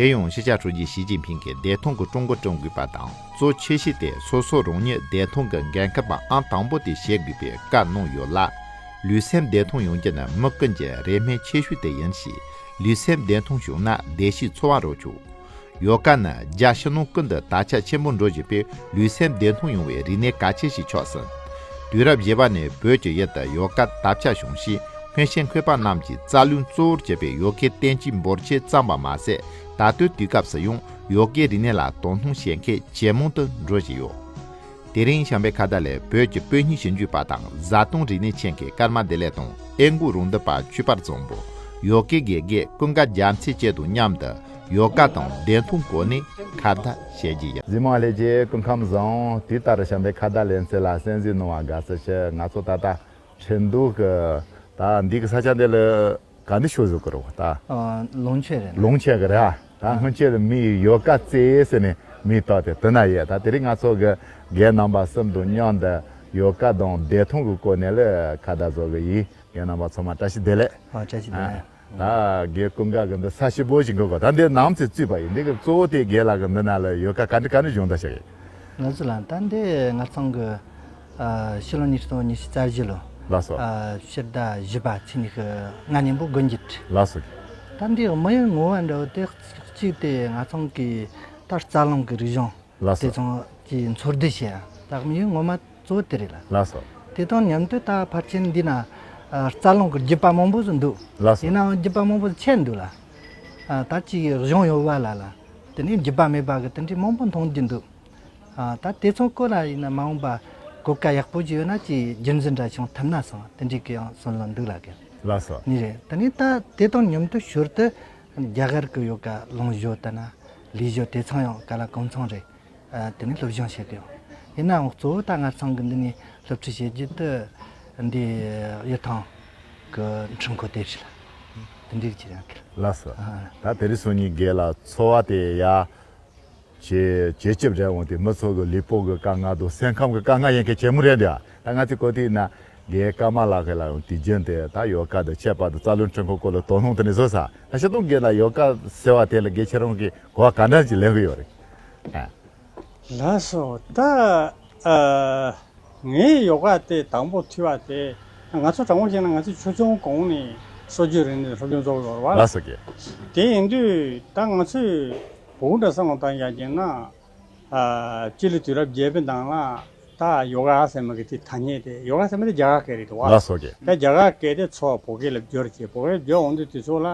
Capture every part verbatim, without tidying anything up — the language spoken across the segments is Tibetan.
དེ་ཡང་སྤྱི་ཁྱབ་ཧྲུའུ་ཅི་ཞི་ཅིན་ཕིང་གིས་བདེ་ཐང་གི་ཀྲུང་གོ་བསྐྲུན་དགོས་པ་དང་། གཙོ་ཆེ་ཤོས་དེ་སོ་སོ་རང་ཉིད་བདེ་ཐང་གི་འགན་ཁུར་པ་ཨང་དང་པོ་དེ་བྱེད་དགོས་པའི་བཀའ་གནང་ཡོད་ལ། ལུས་སེམས་བདེ་ཐང་ཡོང་རྒྱུ་ནི་མི་ཀུན་གྱི་རེ་སྨོན་ཆེ་ཤོས་དེ་ཡིན་ཞེས། ལུས་སེམས་བདེ་ཐང་བྱུང་ན་བདེ་སྐྱིད་འཚོ་བ་རོལ་ཆོག། ཡོ་ག་ནི་རྒྱ་ཕྱི་ནང་ཀུན་ཏུ་དར་ཁྱབ་ཆེན་པོ་འགྲོ་བཞིན་པའི་ལུས་སེམས་བདེ་ཐང་ཡོང་བའི་རིག་གནས་གལ་ཆེ་ཞིག་ཆགས་ཟིན། དུས་རབས་བཞི་པ་ནས་བོད་ཀྱི་ཡུལ་དུ་ཡོ་ག་དར་ཁྱབ་བྱུང་ཞིང་། སྔོན་ཆད་མཁས་པ་རྣམས་ཀྱིས་རྩ་རླུང་གཙོ་བོར་བྱས་པའི་ཡོ་གའི་བསྟན་བཅོས་འབོར་ཆེན་བརྩམས་པ་མ་ཟད། ད་ལྟའི་དུས་སྐབས་སུ་ཡང་ཡོ་གའི་རིག་གནས་ལ་དོ་སྣང་བྱེད་མཁན་ཇེ་མང་དུ་འགྲོ་བཞིན་ཡོད། དེ་རིང་བྱམས་པའི་ཁ་བརྡ་ལས་བོད་ཀྱི་དཔོན་གཉེར་ཞིབ་འཇུག་པ་དང་བཟའ་བཏུང་རིག་གནས་ཆེད་མཁས་ཀརྨ་བདེ་ལེགས་དང་། ཨེ་འགོག་རང་བདུན་པ་ཆོས་འཕེལ་བཟང་པོ། ཡོ་གའི་དགེ་རྒན་ཀུན་དགའ་རྒྱལ་མཚན་བཅས་དང་མཉམ་དུ་ཡོ་ག་དང་བདེ་ཐང་སྐོར་ནས་ཁ་བརྡ་བྱེད་ཀྱི་ཡིན། གཟིགས་མོ་ལྷན་རྒྱས་སྐུ་ཁམས་བཟང་། དུས་ལྟར་བྱམས་པའི་ཁ་བརྡ་ལེ་ཚན་ལ་གསན་གཟིགས་གནང་བར་དགའ་བསུ་ཞུ། ང་ཚོ་ད་ལྟ་ཁྲིན་ཏུའུ་གི་ད་འདི་གི་ས་ཆ་འདི་ལ་ག་འདི་ཤོད་བཟོ་གི་རོ་ད། ཨ། ལུང་ཆེ་རེད། ལུང་ཆེ་གི་རེད་ཨ། ད་སྔོན་ཆད་མི་ཡོ་ག་རྩེ་ཟེར་ནས་མི་བཏགས་ཏེ་དེ་ན་ཡོད། ད་དེ་རིང་ང་ཚོ་གི་རྒན་རྣམ་པ་གསུམ་དང་མཉམ་དུ་ཡོ་ག་དང་བདེ་ཐང་གི་སྐོར་ནས་ལ་ཁ་བརྡ་བཟོ་གི་ཡིན། རྒན་རྣམ་པ་ཚང་མ་བཀྲ་ཤིས་བདེ་ལེགས། ཨ། བཀྲ་ཤིས་བདེ་ལེགས། ཨ། ད་རྒན་ཀུན་དགའ་གི་འདི་ས་ཞིབ་པོ་ཞིག་འགོད་གོ། ད་འདི་ནམ་ཚེ་བཙུགས་པ་ཡིན། འདི་གི་གཙོ་བོ་དེ་རྒན་ལགས་གི་འདི་ན་ལ་ཡོ་ག་ག་འདྲ་ག་འདྲ་སྦྱོང་བརྡར་བྱེད་ཀྱི། ང་ཚོ་ལ་ད་འདི་ང་ཚང་གི། ཨ། ཕྱི་ལོ་ཉིས་སྟོང་ཉི་ཤུ་རྩ་བཞི་ལོ། ལགས་སོ། ཨ། ཕྱི་ཟླ་བཞི་པ་ཚེས་ཉི་ཤུ་ལྔ་ཉིན་པོ་དགུན་གྱི། ལགས་སོ། ད་འདི་དམིགས་ཡུལ་ངོ་མ་འདྲ་བོ་དེ་གཅིག་དེ་ང་ཚང་གི་ད་རྩ་རླུང་གི་རིག་གཞུང་ལགས་སོ། དེ་ཚང་གི་འཚོལ་བསྡུ་བྱེད་ཡ་ད་དམིགས་ཡུལ་ངོ་མ་གཙོ་བོ་དེ་རེད་ལ། ལགས་སོ། དེ་དང་མཉམ་དུ་ད་ཕལ་ཆེར་འདི་ན། ཨ། རྩ་རླུང་གི་རྒྱུད་པ་མང་པོ་ཟིག་འདུག། ལགས་སོ། ཡིན་ནའང་རྒྱུད་པ་མང་པོ་ཟིག་ཆད་འདུག་ལ། ཨ། ད་ཅིག་གཞུང་ཡོད་པ་ལ་ལ། དེ་ནས་རྒྱུད་པ་མེད་པ་གི་དེ་འདྲའི་མང་པོ་མཐོང་རྒྱུ་འདུག། ཨ། ད་དེ་ཚོ་སྐོར་ལ་ཡིན་ན་མ་འོངས་པ་གོ་སྐབས་ཡག་པོ་ཅིག་ཡོད་ན་ཅིག་རྒྱུན་འཛིན་འདྲ་བྱུང་ཐུབ་ན་བསམ་དེ་འདྲའི་གི་ཡང་བསམ་བློ་འདུག་ལ་གི། ལགས་སོ། ནི་རེད། དེ་ནས་ད་དེ་དང་མཉམ་དུ་ཞོར་དུ་རྒྱ་གར་གི་ཡོ་ག་ལུང་བཞོ་ད་ན་ལུས་བཞོ་དེ་ཚང་ཡང་ག་ལ་གང་ཚང་རེད། ཨ། དེ་ནས་སློབ་སྦྱོང་བྱེད་དུ་ཡོང་། ཡིན་ནའང་གཙོ་བོ་ད་ང་ཚང་གི་འདི་ནས་སློབ་ཁྲིད་བྱེད་རྒྱུ་དེ་འདི་གཡུ་ཐང་གི་འཕྲུལ་འཁོར་དེ་རེད་ལ། དེ་འདྲའི་ཅིག་ཡང་གི། ལགས་སོ། ཨ། ད་དེ་རིང་སང་ཉིན་རྒན་ལགས་འཚོ་བ་དེ་ཡ། བྱེད་བྱེད་ཅིབ་རེད་འོང་དེ་མི་ཚོ་གི་ལུས་པོ་གི་དཀའ་ངལ་དང་སེམས་ཁམས་གི་དཀའ་ངལ་ཡན་གྱི་ཆེན་མོ་རེད་འདུག། ད་ང་ཚོའི་གོ་ཐོས་ན་རྒན་ཀརྨ་ལགས་ཁེ་ལ་ཡང་དུས་རྒྱུན་དེ་ད་ཡོ་ག་དང་ཆད་པ་དང་རྩ་རླུང་འཕྲུལ་འཁོར་སྐོར་ལ་དོ་སྣང་དེ་ནས་བཟོ་ས། ད་ཤི་སྟོང་རྒན་ལ་ཡོ་ག་ཟེར་བ་དེ་ལ་རྒན་ཁྱེད་རང་གིས་གོ་བ་ག་འདྲ་ཅིག་ལེན་གི་ཡོད་རེད། ཨ། ལགས་སོ། ད། ཨ། ངའི་ཡོ་ག་དེ་དང་པོ་ཐོས་པ་དེ་ང་ཚོ་དྲང་པོ་བཤད་ན་ང་ཚོས་ཆུང་ཆུང་གོང་ནས་སྲོལ་རྒྱུན་རིག་གནས་སློབ་སྦྱོང་རྫོགས་ཡོད་རེད་བ། ལགས་སོ་རྒན། དེ་ཡིན་དུས་ད་ང་ཚོས་བོད་འདྲ་བསམ་བློ་བཏང་ཡག་ཡིན་ན། ཨ། སྤྱི་ལོ་དུས་རབས་བརྒྱད་པའི་ནང་ལ་ད་ཡོ་ག་ཟེར་མི་གི་དེ་ཐ་སྙད་དེ་ཡོ་ག་ཟེར་མི་དེ་རྒྱ་གར་སྐད་རེད་དོ་བ། ལགས་སོ་རྒན། ད་རྒྱ་གར་སྐད་དེ་ཚུར་བོད་སྐད་ལ་བསྒྱུར་བྱས་བོད་སྐད་བསྒྱུར་འོང་དུས་དུས་ཚོད་ལ་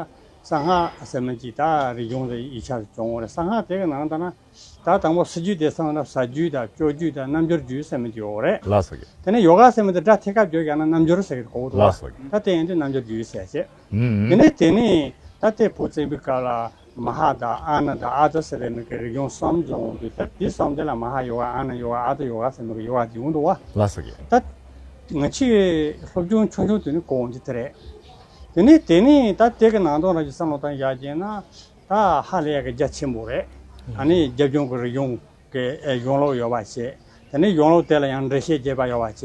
གསང་སྔགས་ཟེར་མི་གི་ད་རིག་གཞུང་དེ་ཡིག་ཆ་བྱུང་བ་རེད། གསང་སྔགས་དེ་གི་ནང་ད་ན། ད་དང་པོ་སྲིད་རྒྱུད་དེ་སོང་ན་ཟ་རྒྱུད་དང་སྤྱོད་རྒྱུད་དང་རྣལ་འབྱོར་རྒྱུད་ཟེར་མི་དེ་ཡོད་རེད། ལགས་སོ་རྒན། དེ་ནས་ཡོ་ག་ཟེར་མི་དེ་སྒྲ་ཐད་ཀར་བསྒྱུར་ཡང་ན་རྣལ་འབྱོར་ཟེར་གི་གོ་འདུག་བ། ལགས་སོ་རྒན། ད་དེ་ཡིན་དུས་རྣལ་འབྱོར་རྒྱུད་ཟེར་བྱས། ཨུམ་ཨུམ། དེ་ནས་དེ་ནས་ད་ལྟའི་བོད་བཙན་པོའི་སྐབས་ལ་མ་ཧཱ་དང་ཨ་ནཱ་དང་ཨ་ཏི་ཟེར་བའི་མི་གི་རིག་གཞུང་གསུམ་བྱུང་འོང་དུས་ད་དེ་གསུམ་དེ་ལ་མ་ཧཱ་ཡོ་ག་ཨ་ནཱ་ཡོ་ག་ཨ་ཏི་ཡོ་ག་ཟེར་མི་གི་ཡོ་ག་དེ་ཡོང་འདུག་བ། ལགས་སོ་རྒན། ད་ང་ཆེ་སློབ་སྦྱོང་ཆུང་ཆུང་དུས་ནས་གོ་འོང་རྒྱུ་དེ་རེད། དེ་ནས་དེ་ནས་ད་དེ་གི་ནང་དོན་རང་གི་བསམ་བློ་བཏང་ཡག་ཡིན་ན། ད་ཧ་ལས་ཡག་གི་རྒྱ་ཆེན་པོ་རེད། ཨ་ནི་རྒྱབ་ལྗོངས་ཀྱི་རིག་གཞུང་གི་ཨེ་གཞུང་ལུགས་ཡོད་པ་བྱས། དེ་ནས་གཞུང་ལུགས་དེ་ལ་ཡང་འགྲེལ་བཤད་རྒྱས་པ་ཡོད་པ་བྱས།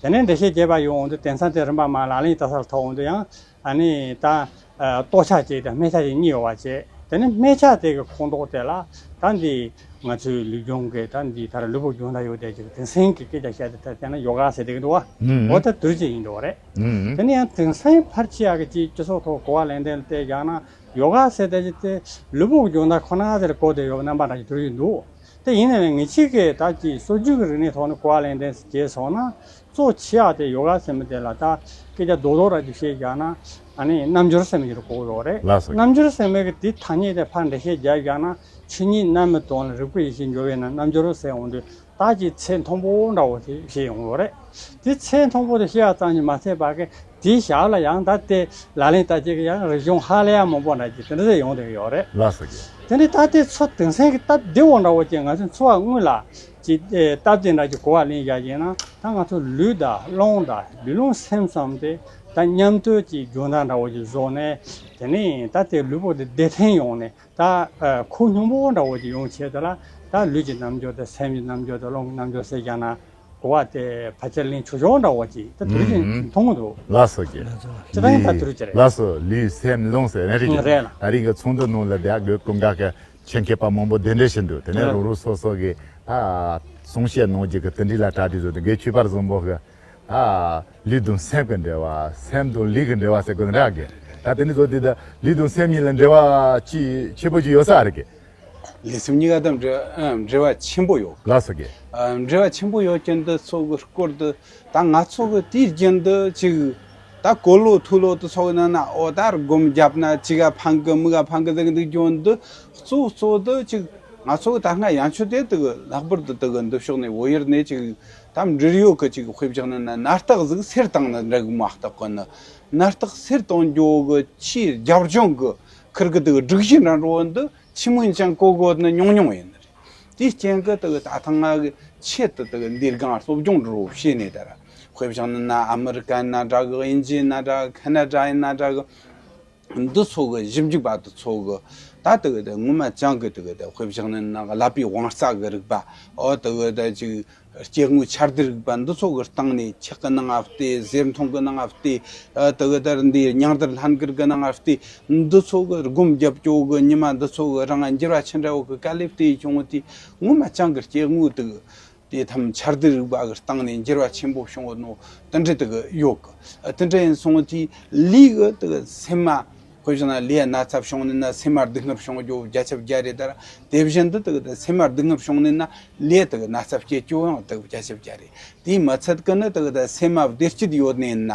དེ་ནས་འགྲེལ་བཤད་རྒྱས་པ་ཡོང་འོང་དུས་དེང་སང་དེ་རིམ་པ་མ་ལག་ལེན་ལྟ་སར་ཐོག་འོང་དུས་ཡང་ཨ་ནི་ད་ཨ་རྟོགས་ཆ་གཅིག་དང་སྨྲས་ཆ་གཅིག་གཉིས་ཡོད་པ་བྱས། དེ་ནས་སྨྲས་ཆ་དེ་གི་ཁོངས་གཏོགས་དེ་ལ་ད་འདི་ང་ཚོའི་ལུས་སྦྱོང་གི་ད་འདི་ད་ར་ལུས་པོ་སྦྱོང་བརྡར་ཡོད་དེ་ཅིག་དེང་སང་གི་སྐད་ཆ་བཤད་དེ་ད་དེ་ན་ཡོ་ག་ཟེར་དེ་གི་འདུག་བ། ཨུམ། འོ་ད་དུར་གཅིག་ཡིན་འགྲོ་བ་རེད། ཨུམ། དེ་ནས་ཡང་དེང་སང་ཕལ་ཆེ་ཡག་གི་ཅིག་སྤྱི་ཚོགས་ཐོག་གོ་བ་ལེན་སྟངས་ལ་བལྟས་བཞག་ན། ཡོ་ག་ཟེར་དེ་ཅིག་དེ་ལུས་པོ་སྦྱོང་བརྡར་ཁོ་ན་ཟེར་གོ་བསྡད་ཡོད་རྣམ་པ་འདྲ་ཞིག་གྲུབ་ཡོད་འདུག། དེ་ཡིན་ནའི་ངེད་ཅག་གིས་ད་ཅིག་སྲོལ་རྒྱུན་གྱི་རིག་གནས་ཐོག་ནས་གོ་བ་ལེན་སྟངས་བྱས་སོང་ན། གཙོ་ཆེ་བ་དེ་ཡོ་ག་ཟེར་མི་དེ་ལ་ད་སྐད་ཆ་རྡོག་རྡོག་ར་ཅིག་བཤད་བཞག་ན། ཨ་ནི་རྣལ་འབྱོར་ཟེར་མི་ཞིག་གོ་གི་ཡོད་རེད། ལགས་སོ། རྣལ་འབྱོར་ཟེར་མི་གི་དེ་ཐ་སྙད་དེ་ཕར་འགྲེལ་བཤད་རྒྱབ་བཞག་ན། ཆོས་ཉིད་རྣལ་མའི་དོན་ལ་རིག་པའི་ཡེ་ཤེས་འབྱོར་བས་ན་རྣལ་འབྱོར་ཟེར་འོང་དུས། ད་ཅིག་ཚད་མཐོན་པོ་འདྲ་བོ་དེ་བཤད་ཡོང་གི་ཡོད་རེད། དེ་ཚད་མཐོན་པོ་དེ་བཤད་ཡ་ཙམ་གྱིས་མ་ཚད་པ་གི་དེའི་ཞབས་ལ་ཡང་ད་ལྟའི་ལག་ལེན་བསྟར་བྱེད་ཀྱི་ཡང་རིག་གཞུང་ཧ་ལས་ཡ་མང་པོ་འདྲ་ཅིག་དེ་འདྲ་ཟེར་ཡོང་བསྡད་ཀྱི་ཡོད་རེད། ལགས་སོ་རྒན། དེ་ནས་ད་ལྟའི་ཚོ་དེང་སང་གི་སྟབས་བདེ་བོ་འདྲ་བོ་ཅིག་ང་ཚོའི་འཚོ་བ་དངོས་ལ་ཅིག་ཨེ་སྟབས་བདེ་འདྲ་ཅིག་གོ་བ་ལེན་བཞག་ཡིན་ན། ད་ང་ཚོ་ལུས་དང་རླུང་དང་ལུས་རླུང་སེམས་གསུམ་དེ་ད་མཉམ་དུ་ཅིག་སྦྱོང་བརྡར་འདྲ་བོ་ཅིག་བཟོ་ནས། དེ་ནས་ད་ལྟའི་ལུས་པོ་དེ་བདེ་ཐང་ཡོང་ནས། ད་ཨ་ཁོག་སྙོམས་པོ་འདྲ་བོ་ཅིག་ཡོང་ཆེད་དུ་ལ་ད་ལུས་ཀྱི་རྣལ་འབྱོར་དང་སེམས་ཀྱི་རྣལ་འབྱོར་དང་རླུང་གི་རྣལ་འབྱོར་ཟེར་བཞག་ན། གོ་བ་དེ་ཕལ་ཆེར་ལེན་ཆོག་ཆོག་འདྲ་བོ་ཅིག་ད་དུས་རྒྱུན་མཐོང་གི་འདུག་ལགས་སོ་ཀྱེ། ཅི་ལྟར་ཡིན་ད་དུས་རྒྱུན་རེད། ལགས་སོ་ལུས་སེམས་ལོངས་ཟེར་ནས་རེད་ཀྱེ། རེད་ལ། ད་རིང་གི་ཚོགས་འདུ་ནང་ལ་བསྡད་དགོས་ཀུན་དགའ་གི་ཆེད་མཁས་པ་མང་པོ་གདན་འདྲེན་ཞུས་འདུག་དེ་ནས་རང་རང་སོ་སོ་གི་ད་གསུང་བཤད་གནང་རྒྱུ་གི་དེ་འདྲ་ལ་གྲ་སྒྲིག་བཟོས་འདུག་དགེ་ཆོས་པ་བཟང་པོ་གི་ད་ལུས་དང་སེམས་ཀྱི་འབྲེལ་བ། སེམས་དང་ལུས་ཀྱི་འབྲེལ་བ་ཟེར་དགོས་འདྲ་གི། ད་དེ་ནས་བཟོ་དེ་ད་ལུས་དང་སེམས་གཉིས་ལ་འབྲེལ་བ་ཅི་ཆེ་པོ་ཅིག་ཡོད་ས་རེད་གི། ལུས་སེམས་གཉིས་ཀ་དང་འབྲེལ་ཨ་འབྲེལ་བ་ཆེན་པོ་ཡོད། ལགས་སོ་གི། ཨ་འབྲེལ་བ་ཆེན་པོ་ཡོད་རྐྱེན་དུ་ཚོགས་ཀྱི་སྐོར་དུ་ད་ང་ཚོ་གི་དུས་རྒྱུན་དུ་ཅིག་ད་གོ་ལོ་ཐོས་ལོ་དུ་ཚོགས་ནང་ན་ཨོ་ད་སྒོམ་བརྒྱབ་ན་ཅི་ག་ཕན་གི་མི་ག་ཕན་གི་ཟེར་གི་འདུག་རྒྱུ་འདི་གཙོ་གཙོ་དུ་ཅིག་ང་ཚོ་གི་ད་སྔ་ཡང་ཆོས་དེ་དུ་ལྷག་པར་དུ་དུ་གི་འདི་ཕྱོགས་ནས་བོད་ཡུལ་ནས་ཅིག་ད་འབྲེལ་ཡོད་གི་ཅིག་དཔེ་བཞག་ན་ན་ནད་རྟགས་ཟིག་སེལ་བཏང་ན་འདྲ་གི་མ་གཏོགས་གི་ནི་ནད་རྟགས་སེལ་གཏོང་རྒྱུ་གི་ཆེས་རྒྱབ་ལྗོངས་གི་ཁུར་གི་དུ་སྒྲིག་གཞི་འདྲ་འགྲོ་འདི། ཆི་མོ་ཅང་གོ་གོ་ནི་ཉུང་ཉུང་ཡིན་ནི་རེད། དེའི་རྐྱེན་གྱིས་དེ་གི་ད་ཐེངས་ང་གི་ཆེད་དུ་དེ་གི་འདིར་སྒང་སློབ་སྦྱོང་འགྲོ་བྱས་ནས་ད་ར། དཔེ་བཞག་ན་ན་ཨ་མི་རི་ཀ་ཡིན་ན་འདྲ་གི། དབྱིན་ཇི་ཡིན་ན་འདྲ་གི། ཁ་ན་ཌ་ཡིན་ན་འདྲ་གི། འདི་ཚོ་གི་ཞིབ་འཇུག་པ་དེ་ཚོ་གི་ད་དེ་གི་དེ་ངོ་མ་ཅང་གི་དེ་གི་དེ་དཔེ་བཞག་ན་ན་ཀླད་པའི་དབང་རྩ་གི་རིག་པ། ཨོ་དེ་གི་དེ་ཅིག་སྐྱེ་དངོས་ཆ་བསྡུར་རིག་པ་འདི་ཚོ་གི་སྟེང་ནས་ཆག་གི་ནང་ང་བལྟས། ཟེར་མཐོང་གི་ནང་ང་བལྟས། ཨ་དེ་གི་དར་འདི་མྱང་དར་ལྷན་སྐོར་གི་ནང་ང་བལྟས། འདི་ཚོ་གི་སྒོམ་རྒྱབ་སྐྱོ་གི་ཉི་མ་འདི་ཚོ་གི་རང་འགྱུར་བ་ཆེན་འདྲ་བོ་གི་དཀའ་ལས་བལྟས་བྱུང་དེ་ངོ་མ་ཅང་གི་སྐྱེ་དངོས་དེ་གི་དེ་ཐམས་ཆ་བསྡུར་རིག་པ་གི་སྟེང་ནས་འགྱུར་བ་ཆེན་པོ་བྱུང་གི་ནོ་དེ་འདྲ་དེ་གི་ཡོད་གི། ཨ་དེ་འདྲ་ཡིན་སོང་དེ་ལུས་གི་དེ་གི་སེམས་མ། དཔེ་བཞག་ན་ལུས་ན་ཚ་བྱུང་ནས་ན་སེམས་མ་སྡུག་བསྔལ་བྱུང་རྒྱུ་བརྒྱ་ཆ་བརྒྱ་རེད་ད་ར། དེ་བཞིན་དུ་དེ་གི་ད་སེམས་མ་སྡུག་བསྔལ་བྱུང་ནས་ན་ལུས་དེ་གི་ན་ཚ་སྐྱེ་རྒྱུ་ཡང་དེ་གི་བརྒྱ་ཆ་བརྒྱ་རེད། དེའི་མི་ཚད་ཀྱི་ནི་དེ་གི་ད་སེམས་མ་བདེ་སྐྱིད་ཡོད་ནས་ན།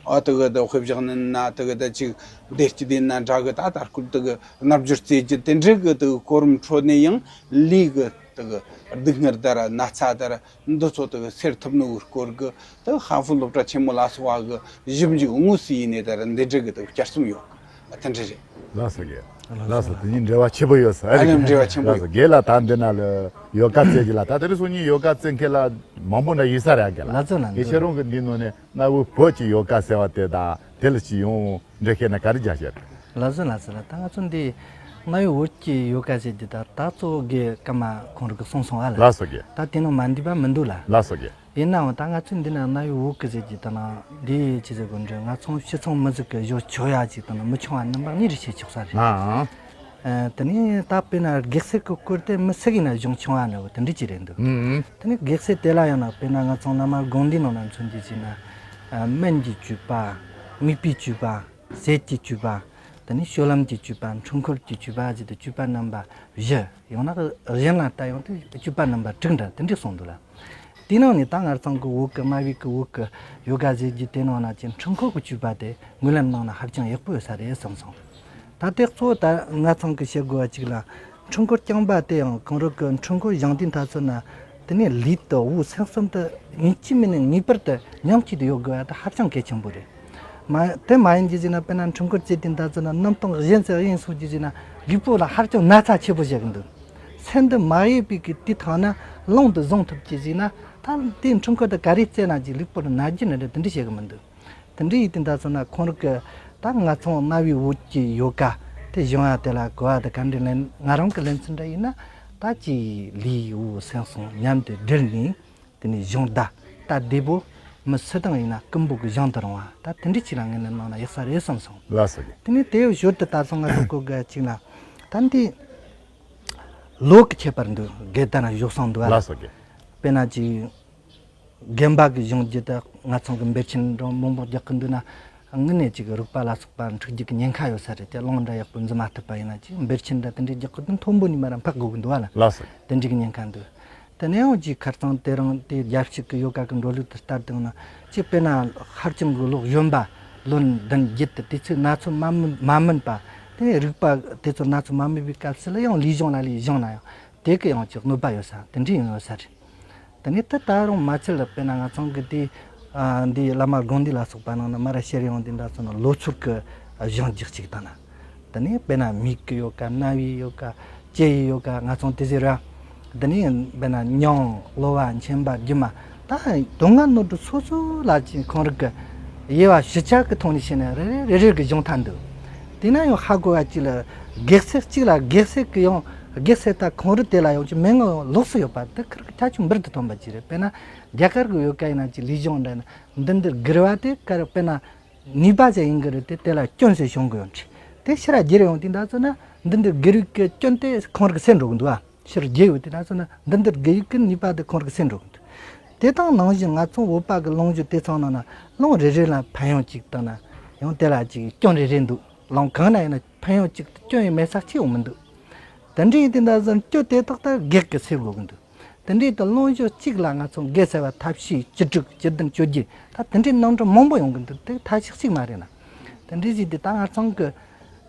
ཨ་དེ་གི་ད་དཔེ་བཞག་ནས་ན་དེ་གི་ད་ཅིག་བདེ་སྐྱིད་ཡིན་ན་འདྲ་གི། ད་ད་སྐུ་དེ་གི་རྣམ་འགྱུར་རྩེ་རྒྱུ་དེ་འདྲ་གི་དེ་གི་གོ་རིམ་ཁྲོད་ནས་ཡང་ལུས་གི་དེ་གི་སྡུག་བསྔལ་ད་ར་ན་ཚ་ད་ར་འདི་ཚོ་དེ་གི་སེལ་ཐུབ་ནོ་གི་སྐོར་གི། ད་ཧྭ་ཧྥུ་སློབ་གྲྭ་ཆེན་མོ་ལ་སོགས་པ་གི་ཞིབ་འཇུག་དངོས་སུ་ཡིན་ནས་ད་ར་འདི་འདྲ་གི་ད་བསྐྱར་གསོ་ཡོད་གི། ད་འདྲ་རེད། ལགས་སོ་རྒན། ལགས་སོ། དེ་གཉིས་འབྲེལ་བ་ཆེ་པོ་ཡོད་ས་ཨ་རེད། འབྲེལ་བ་ཆེན་པོ་ལགས་སོ། ཡོད། རྒན་ལགས་ད་འདི་ན་ལ་ཡོ་ག་རྩེད་ཀྱི་ལ་ད་དེ་རིང་སང་ཉིན་ཡོ་ག་རྩེད་མཁན་ལ་མང་པོ་འདྲ་ཡོད་ས་རེད་རྒན་ལགས། ལགས་སོ་ལགས། དེ་ཁྱེད་རང་གི་འདི་ནང་ནས་གནའ་བོའི་བོད་ཀྱི་ཡོ་ག་ཟེར་བ་དེ་དང་དེ་ལ་ཅི་ཡོང་འདྲ་བཤད་ན་ག་རེ་རྒྱག་བཤད། ལགས་སོ་ལགས་སོ་ལགས། ད་ང་ཚོ་འདི་གནའ་བོའི་བོད་ཀྱི་ཡོ་ག་ཟེར་རྒྱུ་ད་ད་གཙོ་བོ་རྒན་ཀརྨ་ཁོང་རང་གི་གསུངས་སོང་ཨ་ལ། ལགས་སོ་རྒན། ད་དེ་ནང་མ་འདུས་པ་མི་འདུག་ལ། ལགས་སོ་རྒན། ཡིན་ནའང་ད་ང་ཚོས་འདི་ན་གནའ་བོའི་བོད་ཀྱི་ཟེར་རྒྱུ་དེ་ན་འདི་ཅི་ཟེར་དགོས་འདྲ། ང་ཚོ་སྤྱི་ཚོགས་མི་ཟིག་གི་གཞོན་ཆོ་ཡ་ཅིག་དང་ན་མི་ཆུང་བ་རྣམ་པ་གཉིས་རེ་བྱས་ཆོག་ས་རེད། ཨང་། ཨ་དེ་ནས་ད་དཔེར་ན་གེགས་སེལ་གྱི་སྐོར་དེ་མི་སུ་གིས་ན་གཞུང་ཆུང་བ་ནི་དེ་འདྲ་ཅིག་རེད་འདུག་ཨུམ། དེ་ནས་གེགས་སེལ་དེ་ལ་ཡང་ན་དཔེར་ན་ང་ཚོ་བླ་མ་དགོན་སྡེའི་ནང་ན་མཚོན་རྒྱུ་ཅིག་ན་ཨ་སྨན་གྱི་བཅོས་པ། མིད་པའི་བཅོས་པ། ཟས་ཀྱི་བཅོས་པ། དེ་ནས་སྤྱོད་ལམ་གྱི་བཅོས་པ། འཕྲུལ་འཁོར་གྱི་བཅོས་པ་ཟེར་ཏེ་བཅོས་པ་རྣམ་པ་བཞི། ཡང་ན་གཞན་ལ་ལྟ་ཡོང་དུས་བཅོས་པ་རྣམ་པ་དྲུག་འདྲ་དེ་འདྲ་གསུངས་འདུག་ལ། དེའི་ནང་ནས་ད་ང་ཚང་གི་བོད་ཀྱི་གནའ་བོའི་གི་བོད་ཀྱི་ཡོ་ག་ཟེར་རྒྱུ་དེ་ནང་ན་ཅིག་འཕྲུལ་འཁོར་གྱི་བཅོས་པ་དེ་སྨོན་ལམ་ནང་ན་ཧ་ཅང་ཡག་པོ་ཡོད་ས་རེད་བསམ་སོང་། ད་དེ་གཙོ་བོ་ད་ང་ཚང་གི་བཤད་དགོས་པ་ཅིག་ལ་འཕྲུལ་འཁོར་རྐྱང་པ་དེ་ཡང་གང་རུང་གི་འཕྲུལ་འཁོར་བཞེངས་དུས་ད་ཚོད་ན་དེ་ནས་ལུས་དང་བོད་སེམས་གསུམ་དུ་ངེས་ཅི་མིན་ནས་ངེས་པར་དུ་མཉམ་གཅིག་ཏུ་ཡོད་དགོས་པ་ད་ཧ་ཅང་གལ་ཆེན་པོ་རེད། མ་དེ་མ་ཡིན་གྱི་ཟེར་ན་དཔེར་ན་འཕྲུལ་འཁོར་རྩེད་དུས་ད་ཚོད་ན་གནམ་སྟོང་གཞན་ཚོ་གཡེང་སོང་གྱི་ཟེར་ན་ལུས་པོ་ལ་ཧ་ཅང་ན་ཚ་ཆེ་པོ་བྱེད་ཀྱི་འདུག་སེམས་འདི་མ་ཡེངས་པའི་གི་དུས་ཐང་ན་ལོང་དུ་བཟུང་ཐུབ་ཀྱི་ཟེར་ན་ད་དེ་འཕྲུལ་འཁོར་དེ་ག་རེ་རྩེ་ན་ཅིག་ལུས་པོ་ལ་ན་རྒྱུ་ནི་རེད་དེ་འདྲ་བྱེད་ཀྱི་མི་འདུག་དེ་འདྲ་ཡིན་དུས་ད་ཚོད་ན་ཁོང་རང་གི་ད་ང་ཚོ་གནའ་བོའི་བོད་ཀྱི་ཡོ་ག་དེ་བཞེངས་ཡ་དེ་ལ་གོ་བ་དེ་ག་འདྲ་ལེན། ང་རང་གི་ལེན་ཚུལ་འདྲ་ཡིན་ན་ད་ཅིག་ལུས་བོད་སེམས་གསུམ་མཉམ་དུ་སྦྲེལ་ནས། དེ་ནས་གཞུང་བརྡ་ད་བདེ་པོ་མི་སུ་དང་ཡིན་ན་ཀུན་པོ་གི་གཞུང་དུ་རུང་བ་ད་དེ་འདྲ་ཅིག་ལ་ངས་ནི་གནང་ན་ཡག་ས་རེད་བསམ་སོང་། ལགས་སོ་རྒན། དེ་ནས་དེ་ཞོར་དུ་ད་སོང་ང་ཚོ་གོ་གི་ཅིག་ན་ད་འདི་ལོ་གི་ཁྱད་པར་འདུག་རྒན་ད་ན་བཞུགས་སོང་འདུག་བ། ལགས་སོ་རྒན། དཔེར་ན་ཅིག་རྒན་པ་གི་གཞུང་རྒྱུ་ད་ང་ཚོ་གི་འབེར་ཆེན་འགྲོ་མང་པོ་རྒྱག་གི་འདུག་ན། དངོས་གནས་ཅིག་རིག་པ་ལ་སོགས་པ་འཁྲུག་རྒྱུ་གི་ཉེན་ཁ་ཡོད་ས་རེད་དེ། རླུང་འདྲ་ཡག་པོ་འཛིན་མ་ཐུབ་པ་ཡིན་ན་ཅིག་འབེར་ཆེན་འདྲ་དེ་འདྲའི་རྒྱག་གི་དེ་མཐོན་པོ་ནས་མར་འཕག་དགོས་ཀྱི་འདུག་བ་ལ། ལགས་སོ། དེ་འདྲའི་གི་ཉེན་ཁ་འདུག་དེ་ནས་ཡང་ཅིག་ཁ་རྩང་དེ་རིང་དེ་རྒྱལ་ཕྱུག་གི་ཡོ་ག་གི་འགྲོ་ལུགས་དེ་ལྟར་དུ་ན་ཅིག་དཔེར་ན་ཧར་ཅང་གི་ལོ་གཞོན་པ་ལོ་བདུན་བརྒྱད་དེ་དུས་ཚོད་ན་ཚོད་མ་སྨིན་མ་སྨིན་པ་དེ་ནས་རིག་པ་དེ་ཚོ་ན་ཚོད་མ་སྨིན་པའི་སྐབས་སུ་ལ་ཡང་ལུས་སྦྱོང་ལ་ལུས་སྦྱོང་ན་ཡང་དེ་གི་ཡང་ཅིག་གནོད་པ་ཡོད་ས་དེ་འདྲའི་ཡང་ཡོད་ས་རེད། དེ་ནས་ད་ད་རུང་མ་ཚད་ལ་དཔེར་ན་ང་ཚང་གི་དེ་ཨ་འདི་བླ་མ་དགོན་སྡེ་ལ་སོགས་པ་ནང་ན་མ་ར་ཤེར་ཡོང་དེ་འདྲ་སོང་ན་ལོ་ཚོད་ཀྱི་གཞུང་རྒྱག་ཅིག་དང་ན། དེ་ནས་དཔེར་ན་མིག་གི་ཡོ་ག་རྣ་བའི་ཡོ་ག་ལྕེ་ཡི་ཡོ་ག་ང་ཚང་དེ་ཟེར་ར། དེ་ནས་དཔེར་ན་མྱང་གློ་བ་མཆིན་པ་རྒྱུ་མ་ད་སྡུག་བསྔལ་ནོར་འཁྲུལ་སོ་སོ་ལ་ཅིག་ཁོང་རིག་གི་དབྱེ་བ་ཞིབ་ཆ་གི་ཐོག་ནས་བཤད་ན་རེ་རེ་རེ་རེ་གི་གཞུང་ཐ་འདུག་དེ་ན་ཡང་ཧ་གོ་བ་ཅིག་ལ་གེགས་སེལ་གཅིག་ལ་གེགས་སེལ་གི་ཡང་། སྒེར་ཟེར་ད་ཁོང་རུ་དེ་ལ་ཡོང་ཅི་མི་ངོ་ལོགས་སུ་ཡོད་པ་དེ་ཁར་ཁྱད་ཆོས་འབུར་དུ་ཐོན་པ་ཅིག་རེད། དཔེར་ན་རྒྱ་གར་གི་ཡོད་ཀ་ཡིན་ན་ཅི་ལུས་སྦྱོང་འདྲ་ན་འདི་འདིར་སྒེར་བ་དེ་ཀར་དཔེར་ན་ནུས་པ་ཅན་ཡིན་གི་རེད། དེ་དེ་ལ་སྐྱོན་ཟེར་བྱུང་གི་ཡོད་ཅི་དེ་ཕྱིར་རྒྱུར་ཡོང་དུས་ད་ཚོད་ན་འདི་འདིར་སྒེར་བའི་སྐྱོན་དེ་ཁོང་རུ་གི་སེལ་འགྲོ་གི་འདུག་ཨ། ཕྱིར་རྒྱས་ཡོད་དེ་ན་སོང་ན་འདི་འདིར་དགེ་ཡིག་གི་ནུས་པ་དེ་ཁོང་རིག་སེམས་འགྲོ་གི་འདུག་དེ་དང་ནང་བཞིན་ང་ཚོ་བོད་པ་གི་ལུང་རྒྱུ་དེ་ཚང་ནང་ན་ལུང་རེ་རེ་ལ་ཕན་ཡོན་གཅིག་དང་ན་ཡང་དེ་ལ་གཅིག་སྐྱོན་རེ་རེ་འདུག་ལུང་གང་ན་ཡིན་ན་ཕན་ཡོན་གཅིག་སྐྱོན་ཡང་མེད་ས་གཅིག་ཡང་མི་འདུག་དེ་འདྲའི་དེ་འདྲ་ཟིན་སྐྱོན་དེ་དག་ད་སྒེར་གི་སེལ་དགོས་གི་འདུག་དེ་འདྲའི་དུ་ལུང་རྒྱུ་གཅིག་ལ་ང་ཚོ་དགེ་ཟེར་བ་ཐབས་ཤེས་བཅུ་དྲུག་བཅུ་བདུན་བཅོ་བརྒྱད་ད་དེ་འདྲའི་ནང་འགྲོ་མང་པོ་ཡོང་གི་འདུག་དེ་ཐབས་ཤེས་གཅིག་མ་རེད་ན། དེ་འདྲའི་ཞིག་དེ་ད་ང་ཚང་གི་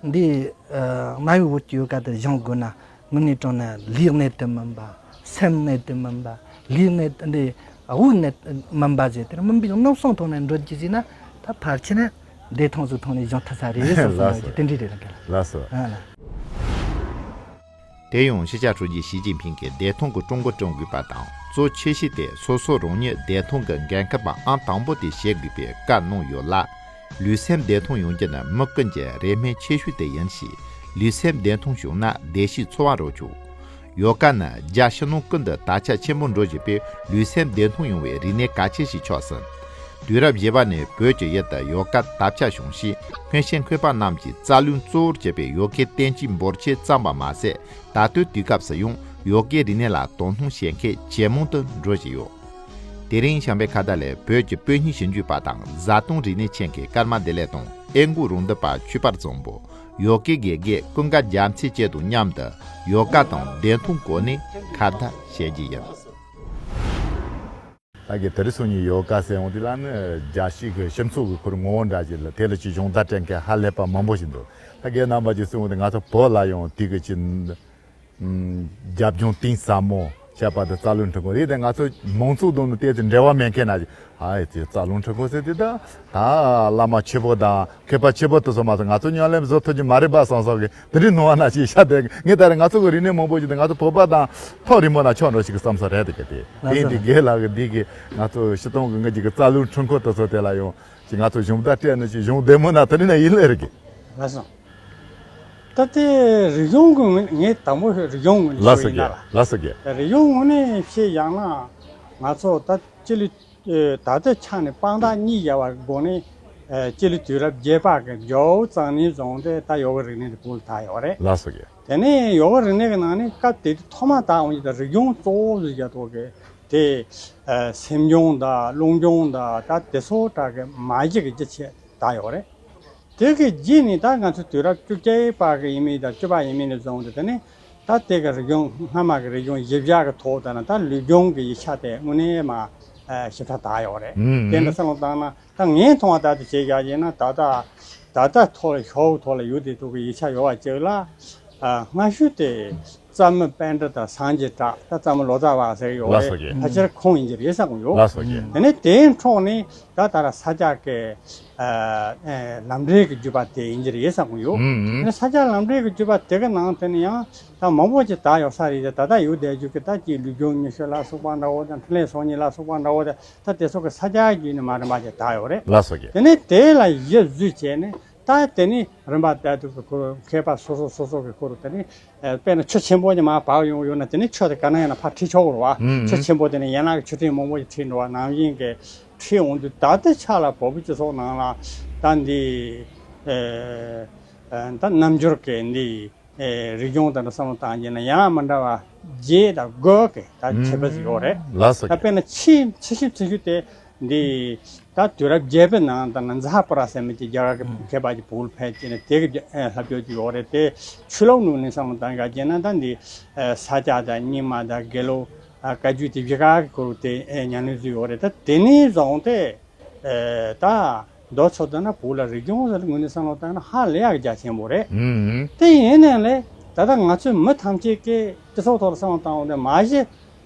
འདི་ཨ་གནའ་བོའི་བོད་ཀྱི་ཡོ་ག་དེ་སྦྱང་དགོས་ན་དངོས་གནས་དྲང་ན་ལུས་གནད་དུ་མིན་པ། སེམས་གནད་དུ་མིན་པ། ལུས་གནད་འདི་དབུགས་གནད་མིན་པ་ཟེར་དེར་མིན་པའི་རྣམ་གསུམ་ཐོག་ནས་འགྲོ་རྒྱུ་ཞིག་ན་ད་ཕལ་ཆེར་ན་བདེ་ཐང་སུ་ཐོག་ནས་སྦྱང་ཐུབ་ས་རེད་བསམ་སོང་། ལགས་སོ། དེ་འདྲའི་རེད་ལ། ལགས་སོ། ཨ་ལ། དེ་ཡང་སྤྱི་ཁྱབ་ཧྲུའུ་ཅི་ཞི་ཅིན་ཕིང་གིས་བདེ་ཐང་གི་ཀྲུང་གོ་བསྐྲུན་དགོས་པ་དང་གཙོ་ཆེ་ཤོས་དེ་སོ་སོ་རང་ཉིད་བདེ་ཐང་གི་འགན་ཁུར་པ་ཨང་དང་པོ་དེ་བྱེད་དགོས་པའི་བཀའ་གནང་ཡོད་ལ། ལུས་སེམས་བདེ་ཐང་ཡོང་རྒྱུ་ནི་མི་ཀུན་གྱི་རེ་སྨོན་ཆེ་ཤོས་དེ་ཡིན་ཞིང་། ལུས་སེམས་བདེ་ཐང་བྱུང་ན་བདེ་སྐྱིད་འཚོ་བ་རོལ་ཆོག་ཡོ་ག་ནི་རྒྱ་ཕྱི་ནང་ཀུན་ཏུ་དར་ཁྱབ་ཆེན་པོ་འགྲོ་བཞིན་པའི་ལུས་སེམས་བདེ་ཐང་ཡོང་བའི་རིག་གནས་གལ་ཆེ་ཞིག་ཆགས་ཟིན། དུས་རབས་བཞི་པ་ནས་བོད་ཀྱི་ཡུལ་དུ་ཡོ་ག་དར་ཁྱབ་བྱུང་ཞིང་། སྔོན་ཆད་མཁས་པ་རྣམས་ཀྱིས་རྩ་རླུང་གཙོ་བོར་བྱས་པའི་ཡོ་གའི་བསྟན་བཅོས་འབོར་ཆེན་བརྩམས་པ་མ་ཟད། ད་ལྟའི་དུས་སྐབས་སུ་ཡང་ཡོ་གའི་རིག་གནས་ལ་དོ་སྣང་བྱེད་མཁན་ཇེ་མང་དུ་འགྲོ་བཞིན་ཡོད། དེ་རིང་བྱམས་པའི་ཁ་བརྡ་ལས་བོད་ཀྱི་སྤོས་སྙིགས་ཞིབ་འཇུག་པ་དང་བཟའ་བཏུང་རིག་གནས་ཅན་གྱི་ཀརྨ་བདེ་ལེགས་དང་ཨེ་འགོག་རང་འདུན་པ་ཆོས་པ་བཟང་པོ། ཡོ་གའི་དགེ་རྒན་ཀུན་དགའ་རྒྱལ་མཚན་བཅས་དང་མཉམ་དུ་ཡོ་ག་དང་བདེ་ཐང་སྐོར་ནས་ཁ་བརྡ་བྱེད་རྒྱུ་ཡིན། ད་གི་དེ་རིང་སང་ཉིན་ཡོ་ག་ཟེར་འོང་དུས་ལ་ནི་རྒྱལ་སྤྱི་གི་སྤྱི་ཚོགས་ཀྱི་ཁུར་ངོ་བོ་འདྲ་ཞིག་ལ་དེ་ལ་ཅིག་སྦྱོང་བརྡར་སྤྲད་མཁན་ཧ་ལས་པ་མང་པོ་ཞིག་འདུག་ད་གི་རྣམ་པ་ཅིག་གསུངས་འོང་དུས་ང་ཚོ་བོད་ལ་ཡང་དེ་གི་ཅིག་རྒྱབ་ལྗོངས་གཏིང་ཟབ་མོ་བྱས་པ་དེ་རྩ་རླུང་འཕྲུལ་འཁོར་རེད། དེ་ང་ཚོ་མང་ཚོགས་དང་ནི་དེ་དེ་འབྲེལ་བ་མེད་མཁན་ན་ཅིག་ཨ་ཡེ་དེ་རྩ་རླུང་འཕྲུལ་འཁོར་ཟེར་དུས་ད་ད་བླ་མ་ཆེ་པོ་དང་མཁས་པ་ཆེ་པོ་དེ་ཚོ་མ་ཚོ་ང་ཚོ་ཉམས་ལེན་བཟོ་ཐུབ་ཀྱི་མ་རེད་པ་བསམ་བསམ་གི་དེ་འདྲའི་སྣང་བ་ན་ཅིག་ཤ་དེ་ངས་ད་རེས་ང་ཚོ་གི་རིག་གནས་མང་པོ་ཞིག་དེ་ང་ཚོ་བོད་པ་དང་ཐག་རིང་པོ་ན་ཆོག་འགྲོ་ཞིག་གི་བསམ་ས་རེད་དེ་གི་དེ་དེ་ཡིན་དེ་རྒན་ལགས་གི་འདི་གི་ང་ཚོ་སྤྱི་བཏང་གི་ངེད་ཀྱི་གི་རྩ་རླུང་འཕྲུལ་འཁོར་དེ་ཚོ་དེ་ལ་ཡང་ཅིག་ང་ཚོ་སྦྱོང་བརྡར་སྤྲད་ནས་ཅིག་སྦྱོང་བདེ་མོ་ན་དེ་འདྲ་ན་ཡིན་ལེ་རེད་གི། ལགས་སོ། ད་ལྟའི་རིག་གཞུང་གི་ངས་ངས་དང་པོ་རིག་གཞུང་ངོས་ནས་ལགས་སོ་ཞུ་ཡིན་རྒྱལ། ལ། ལགས་སོ་རྒྱལ། རིག་གཞུང་ངོས་ནས་བཤད་ཡང་ན་ང་ཚོ་ད་སྤྱི་ལོ་ད་ལྟའི་ཆ་ནས་དཔང་རྟགས་གཉིས་བཞག་པའི་སྒོ་ནས་སྤྱི་ལོ་དུས་རབས་བརྒྱད་པ་གི་རྒྱལ་པོ་གཙང་ནས་བཟུང་སྟེ་ད་ཡོ་གའི་རིག་གནས་དེ་བོད་ལ་དར་ཡོད་རེད། ལགས་སོ་རྒྱལ། དེ་ནས་ཡོ་གའི་རིག་གནས་ཀྱི་ནང་ནས་སྐབས་དེ་དུས་ཐོག་མ་དར་འོང་གི་ད་རིག་གཞུང་གཙོ་བོ་ཞིག་རྒྱག་ཐོག་གི་དེ་སེམས་སྦྱོང་དང་རླུང་སྦྱོང་དང་ད་དེ་ཚོ་དག་གི་མ་གཞི་གི་རྒྱུ་ཆ་དར་ཡོད་རེད། དེ་གི་རྗེས་ནས་ད་ང་ཚོ་དུས་རབས་བཅོ་བརྒྱད་པ་གི་ཡིན་མིན་དང་བཅུ་པ་ཡིན་མིན་ནས་བཟུང་སྟེ་དེ་ནས་ད་དེ་གི་རིག་གཞུང་སྔ་མ་གི་རིག་གཞུང་གཞི་བཞག་གི་ཐོག་དང་ད་ལུས་སྦྱོང་གི་ཡིག་ཆ་དེ་དངོས་གནས་མ་ཞིབ་ཕྲ་དར་ཡོད་རེད། དེ་འདྲ་བསམ་བློ་བཏང་ན་ད་ངས་མཐོང་བ་ལྟར་དུ་བྱས་བཞག་ཡིན་ན་ད་ལྟ་ད་ལྟ་ཐོག་ལ་ཞོག་ཐོག་ལ་ཡོད་དེ་ཐུག་གི་ཡིག་ཆ་ཡོད་པ་ཅིག་ལ་སྔ་ཤོས་དེ། རྩ་མི་པཎྜི་ཏ་སངས་རྒྱས་གྲགས་ད་རྩ་མི་ལོ་ཙཱ་བ་ཟེར་ཡོད་ལགས་སོ་རེད། རྒྱལ། ཕལ་ཆེར་ཁོང་ཡིན་གྱི་རེད་བསམ་གྱི་ཡོད། ལགས་སོ་རྒྱལ། དེ་ནས་དེའི་འཕྲོ་ནས་ད་ད་ར་ས་སྐྱ་གི་ཨ་ཨ་ལམ་འབྲས་ཀྱི་བརྒྱུད་པ་དེ་ཡིན་གྱི་རེད་བསམ་གྱི་ཡོད། ཨུམ་ཨུམ། དེ་ནས་ས་སྐྱ་ལམ་འབྲས་ཀྱི་བརྒྱུད་པ་དེ་གི་ནང་དེ་ནས་ཡང་ད་མང་པོ་ཅིག་དར་ཡོད་ས་རེད། ད་ད་ཡོད་བསྡད་རྒྱུ་གི་ད་ཅིག་ལུས་སྦྱོང་ཉི་ཤུ་ལ་སོགས་པ་འདྲ་བོ་དང་འཕྲིན་ལས་སོ་གཉིས་ལ་སོགས་པ་འདྲ་བོ་དང་ད་དེ་ཚོ་གི་ས་སྐྱ་བརྒྱུད་ནས་མ་རིམ་པ་ཅིག་དར་ཡོད་རེད། ལགས་སོ་རྒྱལ། དེ་ནས་དེ་ལ་གཞི་བཟུང་བྱས་ནས་ད་དེ་ནས་རིམ་པ་དལ་དུ་གི་ཁོར་མཁས་པ་སོ་སོ་སོ་སོ་གི་ཁོར་དེ་ནས། ཨ་དཔེར་ན་ཆུ་ཆེན་པོ་ཅིག་མར་བབས་ཡོང་ཡོད་ན་དེ་ནས་ཆུ་དེ་ག་ན་ཡང་ན་ཕར་ཁྲིད་ཆོག་གི་རེད་བ། ཨུམ། ཆུ་ཆེན་པོ་དེ་ནས་ཡན་ལག་གི་ཆུ་ཕྲན་མང་པོ་ཅིག་ཁྲིད་འགྲོ་བ་ནང་བཞིན་གྱི་ཁྲིད་འོང་དུས་ད་ལྟའི་ཆ་ལ་བོད་པའི་སྤྱི་ཚོགས་ནང་ལ་ད་འདི་ཨ་ཨ་ད་རྣལ་འབྱོར་གྱི་འདི་ཨ་རིག་གཞུང་དང་འདྲ་བསམ་བློ་བཏང་རྗེས་ན་ཡང་མི་འདྲ་བ་བརྒྱད་དང་དགུ་གི་ད་ཁྱད་པར་ཅིག་ཡོད་རེད། ལགས་སོ། ད་དཔེར་ན་ཆེས་ཆེ་ཤོས་ཆེ་ཤོས་དེ། འདི་ད་དུས་རབས་བརྒྱད་པའི་ནང་ད་ནི་ཛ་ཧ་པུ་ར་ཟེར་མི་དེ་རྒྱ་གར་གྱི་མཁས་པ་ཅིག་བོད་ལ་ཕེབས་བྱས་ནས་དེ་གི་ཨེ་ལྷབ་སྦྱོར་ཅིག་ཡོད་རེད། དེ་ཆོས་ལུགས་ནང་ནས་བསམ་བློ་བཏང་ག་བྱས་ན་ད་འདི་ཨེ་ས་སྐྱ་དང་རྙིང་མ་དང་དགེ་ལུགས་ཨ་བཀའ་བརྒྱུད་དེ་བཞི་ཀ་གི་སྐོར་དེ་ཨེ་ཉམས་ལེན་བཟོས་ཡོད་རེད། ད་དེ་ནས་བཟུང་སྟེ་ཨེ་ད་མདོ་ཚོ་ད་ན་བོད་ལ་རིག་གཞུང་ཟེར་ངོས་ནས་བསམ་བློ་བཏང་ན་ཧ་ལས་ཡག་རྒྱ་ཆེན་པོ་རེད། ཨུམ། དེ་ཡིན་ནའང་ལས་ད་ལྟ་ང་ཚོའི་མི་ཐམས་ཅད་ཀྱིས་སྤྱི་ཚོགས་ཐོག་ལ་བསམ་བློ་བཏང་འོང་དེ་མ་གཞི།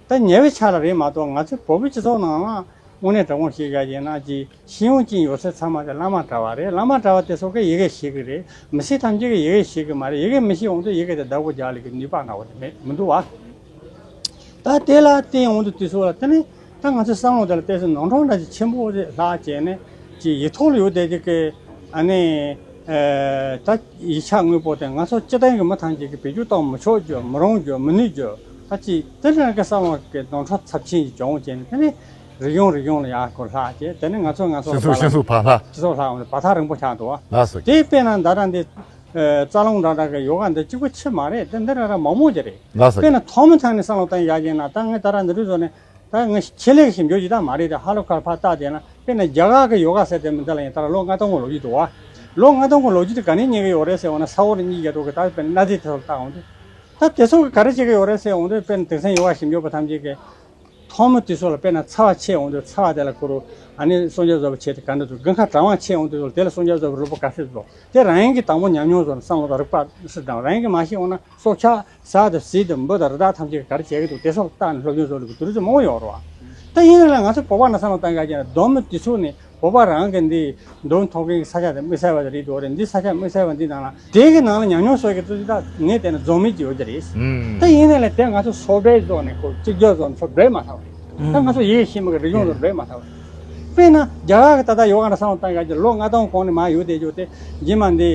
ད་ཉེ་བའི་ཆར་ལ་རེད་མ་གཏོགས་ང་ཚོའི་བོད་པའི་སྤྱི་ཚོགས་ནང་ལ་དངོས་གནས་དྲང་པོ་བཤད་ཡ་ཡིན་ན་ཅིག་ཤེས་ཡོན་ཅན་ཡོད་ཚད་ཚང་མ་དེ་བླ་མ་གྲྭ་བ་རེད། བླ་མ་གྲྭ་བ་དེ་ཚོ་གིས་ཡི་གེ་ཤེས་ཀྱི་རེད། མི་སེར་ཐམས་ཅད་ཀྱིས་ཡི་གེ་ཤེས་ཀྱི་མ་རེད། ཡི་གེ་མི་ཤེས་འོང་དུས་ཡི་གེ་དེ་བདག་པོ་རྒྱག་ལས་ཀྱི་ནུས་པ་འདྲ་བོ་དེ་མེད་མི་འདུག་བ། ད་དེ་ལ་བརྟེན་འོང་དུས་དུས་ཚོད་ལ་དེ་ནི་ད་ང་ཚོའི་བསམ་བློ་དེ་ལ་དེ་ཚོ་ནོར་འཁྲུལ་འདྲ་ཅིག་ཆེན་པོ་ཞིག་ལྷག་བྱས་ནས་ཅིག་ཡིག་ཐོག་ལ་ཡོད་བསྡད་ཀྱི་ཨ་ནི། ཨེ། ད་ཡིག་ཆ་དངོས་པོ་དེ་ང་ཚོ་སྤྱི་བཏང་གི་མི་ཐམས་ཅད་ཀྱིས་བེད་སྤྱོད་གཏོང་མི་ཆོག་རྒྱུ། མི་རུང་རྒྱུ། མི་ནུས་རྒྱུ། ད་ཅི་དེ་རང་གི་བསམ་བློ་གི་ནོར་འཁྲུལ་ཚབས་ཆེན་ཞིག་བྱུང་བྱས་ནས། དེ་ནས་རིག་གཞུང་རིག་གཞུང་ལ་ཡར་སྐོར་ལྷག་བྱས། དེ་ནས་ང་ཚོ་ང་ཚོ་སྤྱི་ཚོགས་ལ་སྤྱི་ཚོགས་ལྷག་འོང་ནས་བར་ཐག་རིང་པོ་ཆགས་འདུག་བ། ལགས་སོ། དེ་དཔེར་ན་ད་ལྟ་འདི་ཨེ། རྩ་རླུང་འདྲ་འདྲ་གི་ཡོ་ག་འདི་གཅིག་པུ་ཆེ་མ་རེད། དེ་འདི་རང་རང་མང་མང་ཅིག་རེད། ལགས་སོ། དཔེར་ན་ཐོག་མའི་ཐད་ནས་བསམ་བློ་བཏང་ཡག་ཡིན་ན། ད་ངས་ད་ལྟ་འདི་འདྲ་བཟོ་ནས། ད་ངས་ཆེད་ལས་ཞིབ་འཇུག་ཅིག་ད་མ་རེད། དེ་ཧ་ལོ་ཁར་ཕར་བལྟས་བསྡད་ན། དཔེར་ན་རྒྱ་གར་གྱི་ཡོ་ག་ཟེར་དེ་མི་འདི་ལ་ཡིན་ད་ར་ལོ་ལྔ་སྟོང་གོང་ལོ་རྒྱུས་འདུག་བ། ལོ་ལྔ་སྟོང་གོང་ལོ་རྒྱུས་དེ་ག་ནས་རྙེད་ཀྱི་ཡོད་རེད་ཟེར་འོང་ན། ས་ཧོར་གཉིས་ཀྱི་འདུག་གི། ད་དཔེར་ན་གནའ་རྫས་དེ་ཚོ་ལ་བལྟ་འོང་དུས། ད་དེ་ཚོ་གི་ག་རེ་བྱེད་ཀྱི་ཡོད་རེད་ཟེར་འོང་དུས། དཔེར་ན་དེང་སང་ཡོ་ག་ཞིབ་འཇུག་པ་ཐམས་ཅད་ཀྱིས་ཐོག་མའི་དུས་ཚོད་ལ། དཔེར་ན་ཚ་བ་ཆེ་འོང་དུས་ཚ་བ་དེ་ལ་ཁོ་རུ་ཨ་ནི་སྲུང་སྐྱོབ་བཟོ་བ་བྱས་ཏེ་ག་འདྲ་འདུག་དགུན་ཁ་གྲང་བ་ཆེ་འོང་དུས་དེ་ལ་སྲུང་སྐྱོབ་བཟོ་བའི་རོགས་པ་ག་ཚོད་འདུག་དེ་རང་གིས་དང་པོ་ཉམས་མྱོང་བཟོ་ནས་བསམ་བློ་དང་རིག་པ་སུ་དང་། རང་གིས་མ་ཤེས་འོང་ན་སྲོག་ཆགས་ཟ་དང་བཟི་དང་འབུ་དང་རི་དྭགས་ཐམས་ཅད་ཀྱིས་ག་རེ་བྱེད་ཀྱི་འདུག་དེ་སོགས་ལ་བལྟས་ནས་སློབ་སྦྱོང་བཟོ་ལུགས་ཀྱི་དུས་ཚོད་མང་པོ་ཡོད་རེད་བ། ད་ཡིན་ན་ལ་ང་ཚོ་བོད་པ་ནང་བསམ་བློ་བཏང་ག་བྱས་ན། མདོ་སྨད་དུས་ཚོད་ནས་བོད་པ་རང་གི་འདི་མདོ་སྨད་མཐོ་སྒང་གི་ས་ཆ་དེ་དམིགས་བསལ་བ་དེ་རེད་འདུག་རེད། འདི་ས་ཆ་དམིགས་བསལ་བ་འདི་ནང་ལ། དེ་གི་ནང་ལ་ཉམས་མྱོང་བཟོ་གི་ཚུལ་ད་ངས་བལྟས་ན་རྫོགས་མེད་ཅིག་ཡོད་ཀྱི་རེད། ཨུམ། ད་ཡིན་ན་ལ་དེ་ང་ཚོ་སོ་བྲེ་བཟོ་ནས་ཁོ་གཅིག་གྱུར་བཟོ་ནས་སོ་བྲེ་མ་ཐག་རེད། ད་ང་ཚོ་ཡིད་ཤེས་མི་གི་རིག་གཞུང་དང་བྲེ་མ་ཐག་རེད། དཔེར་ན་རྒྱ་གར་གྱི་ད་ལྟ་ཡོ་ག་འདྲ་བསམ་བློ་བཏང་ག་བྱས་ན། ལོ་ལྔ་སྟོང་གོང་ནས་མར་ཡོད་བསྡད་རྒྱུ་དེ། རྗེས་མ་འདི་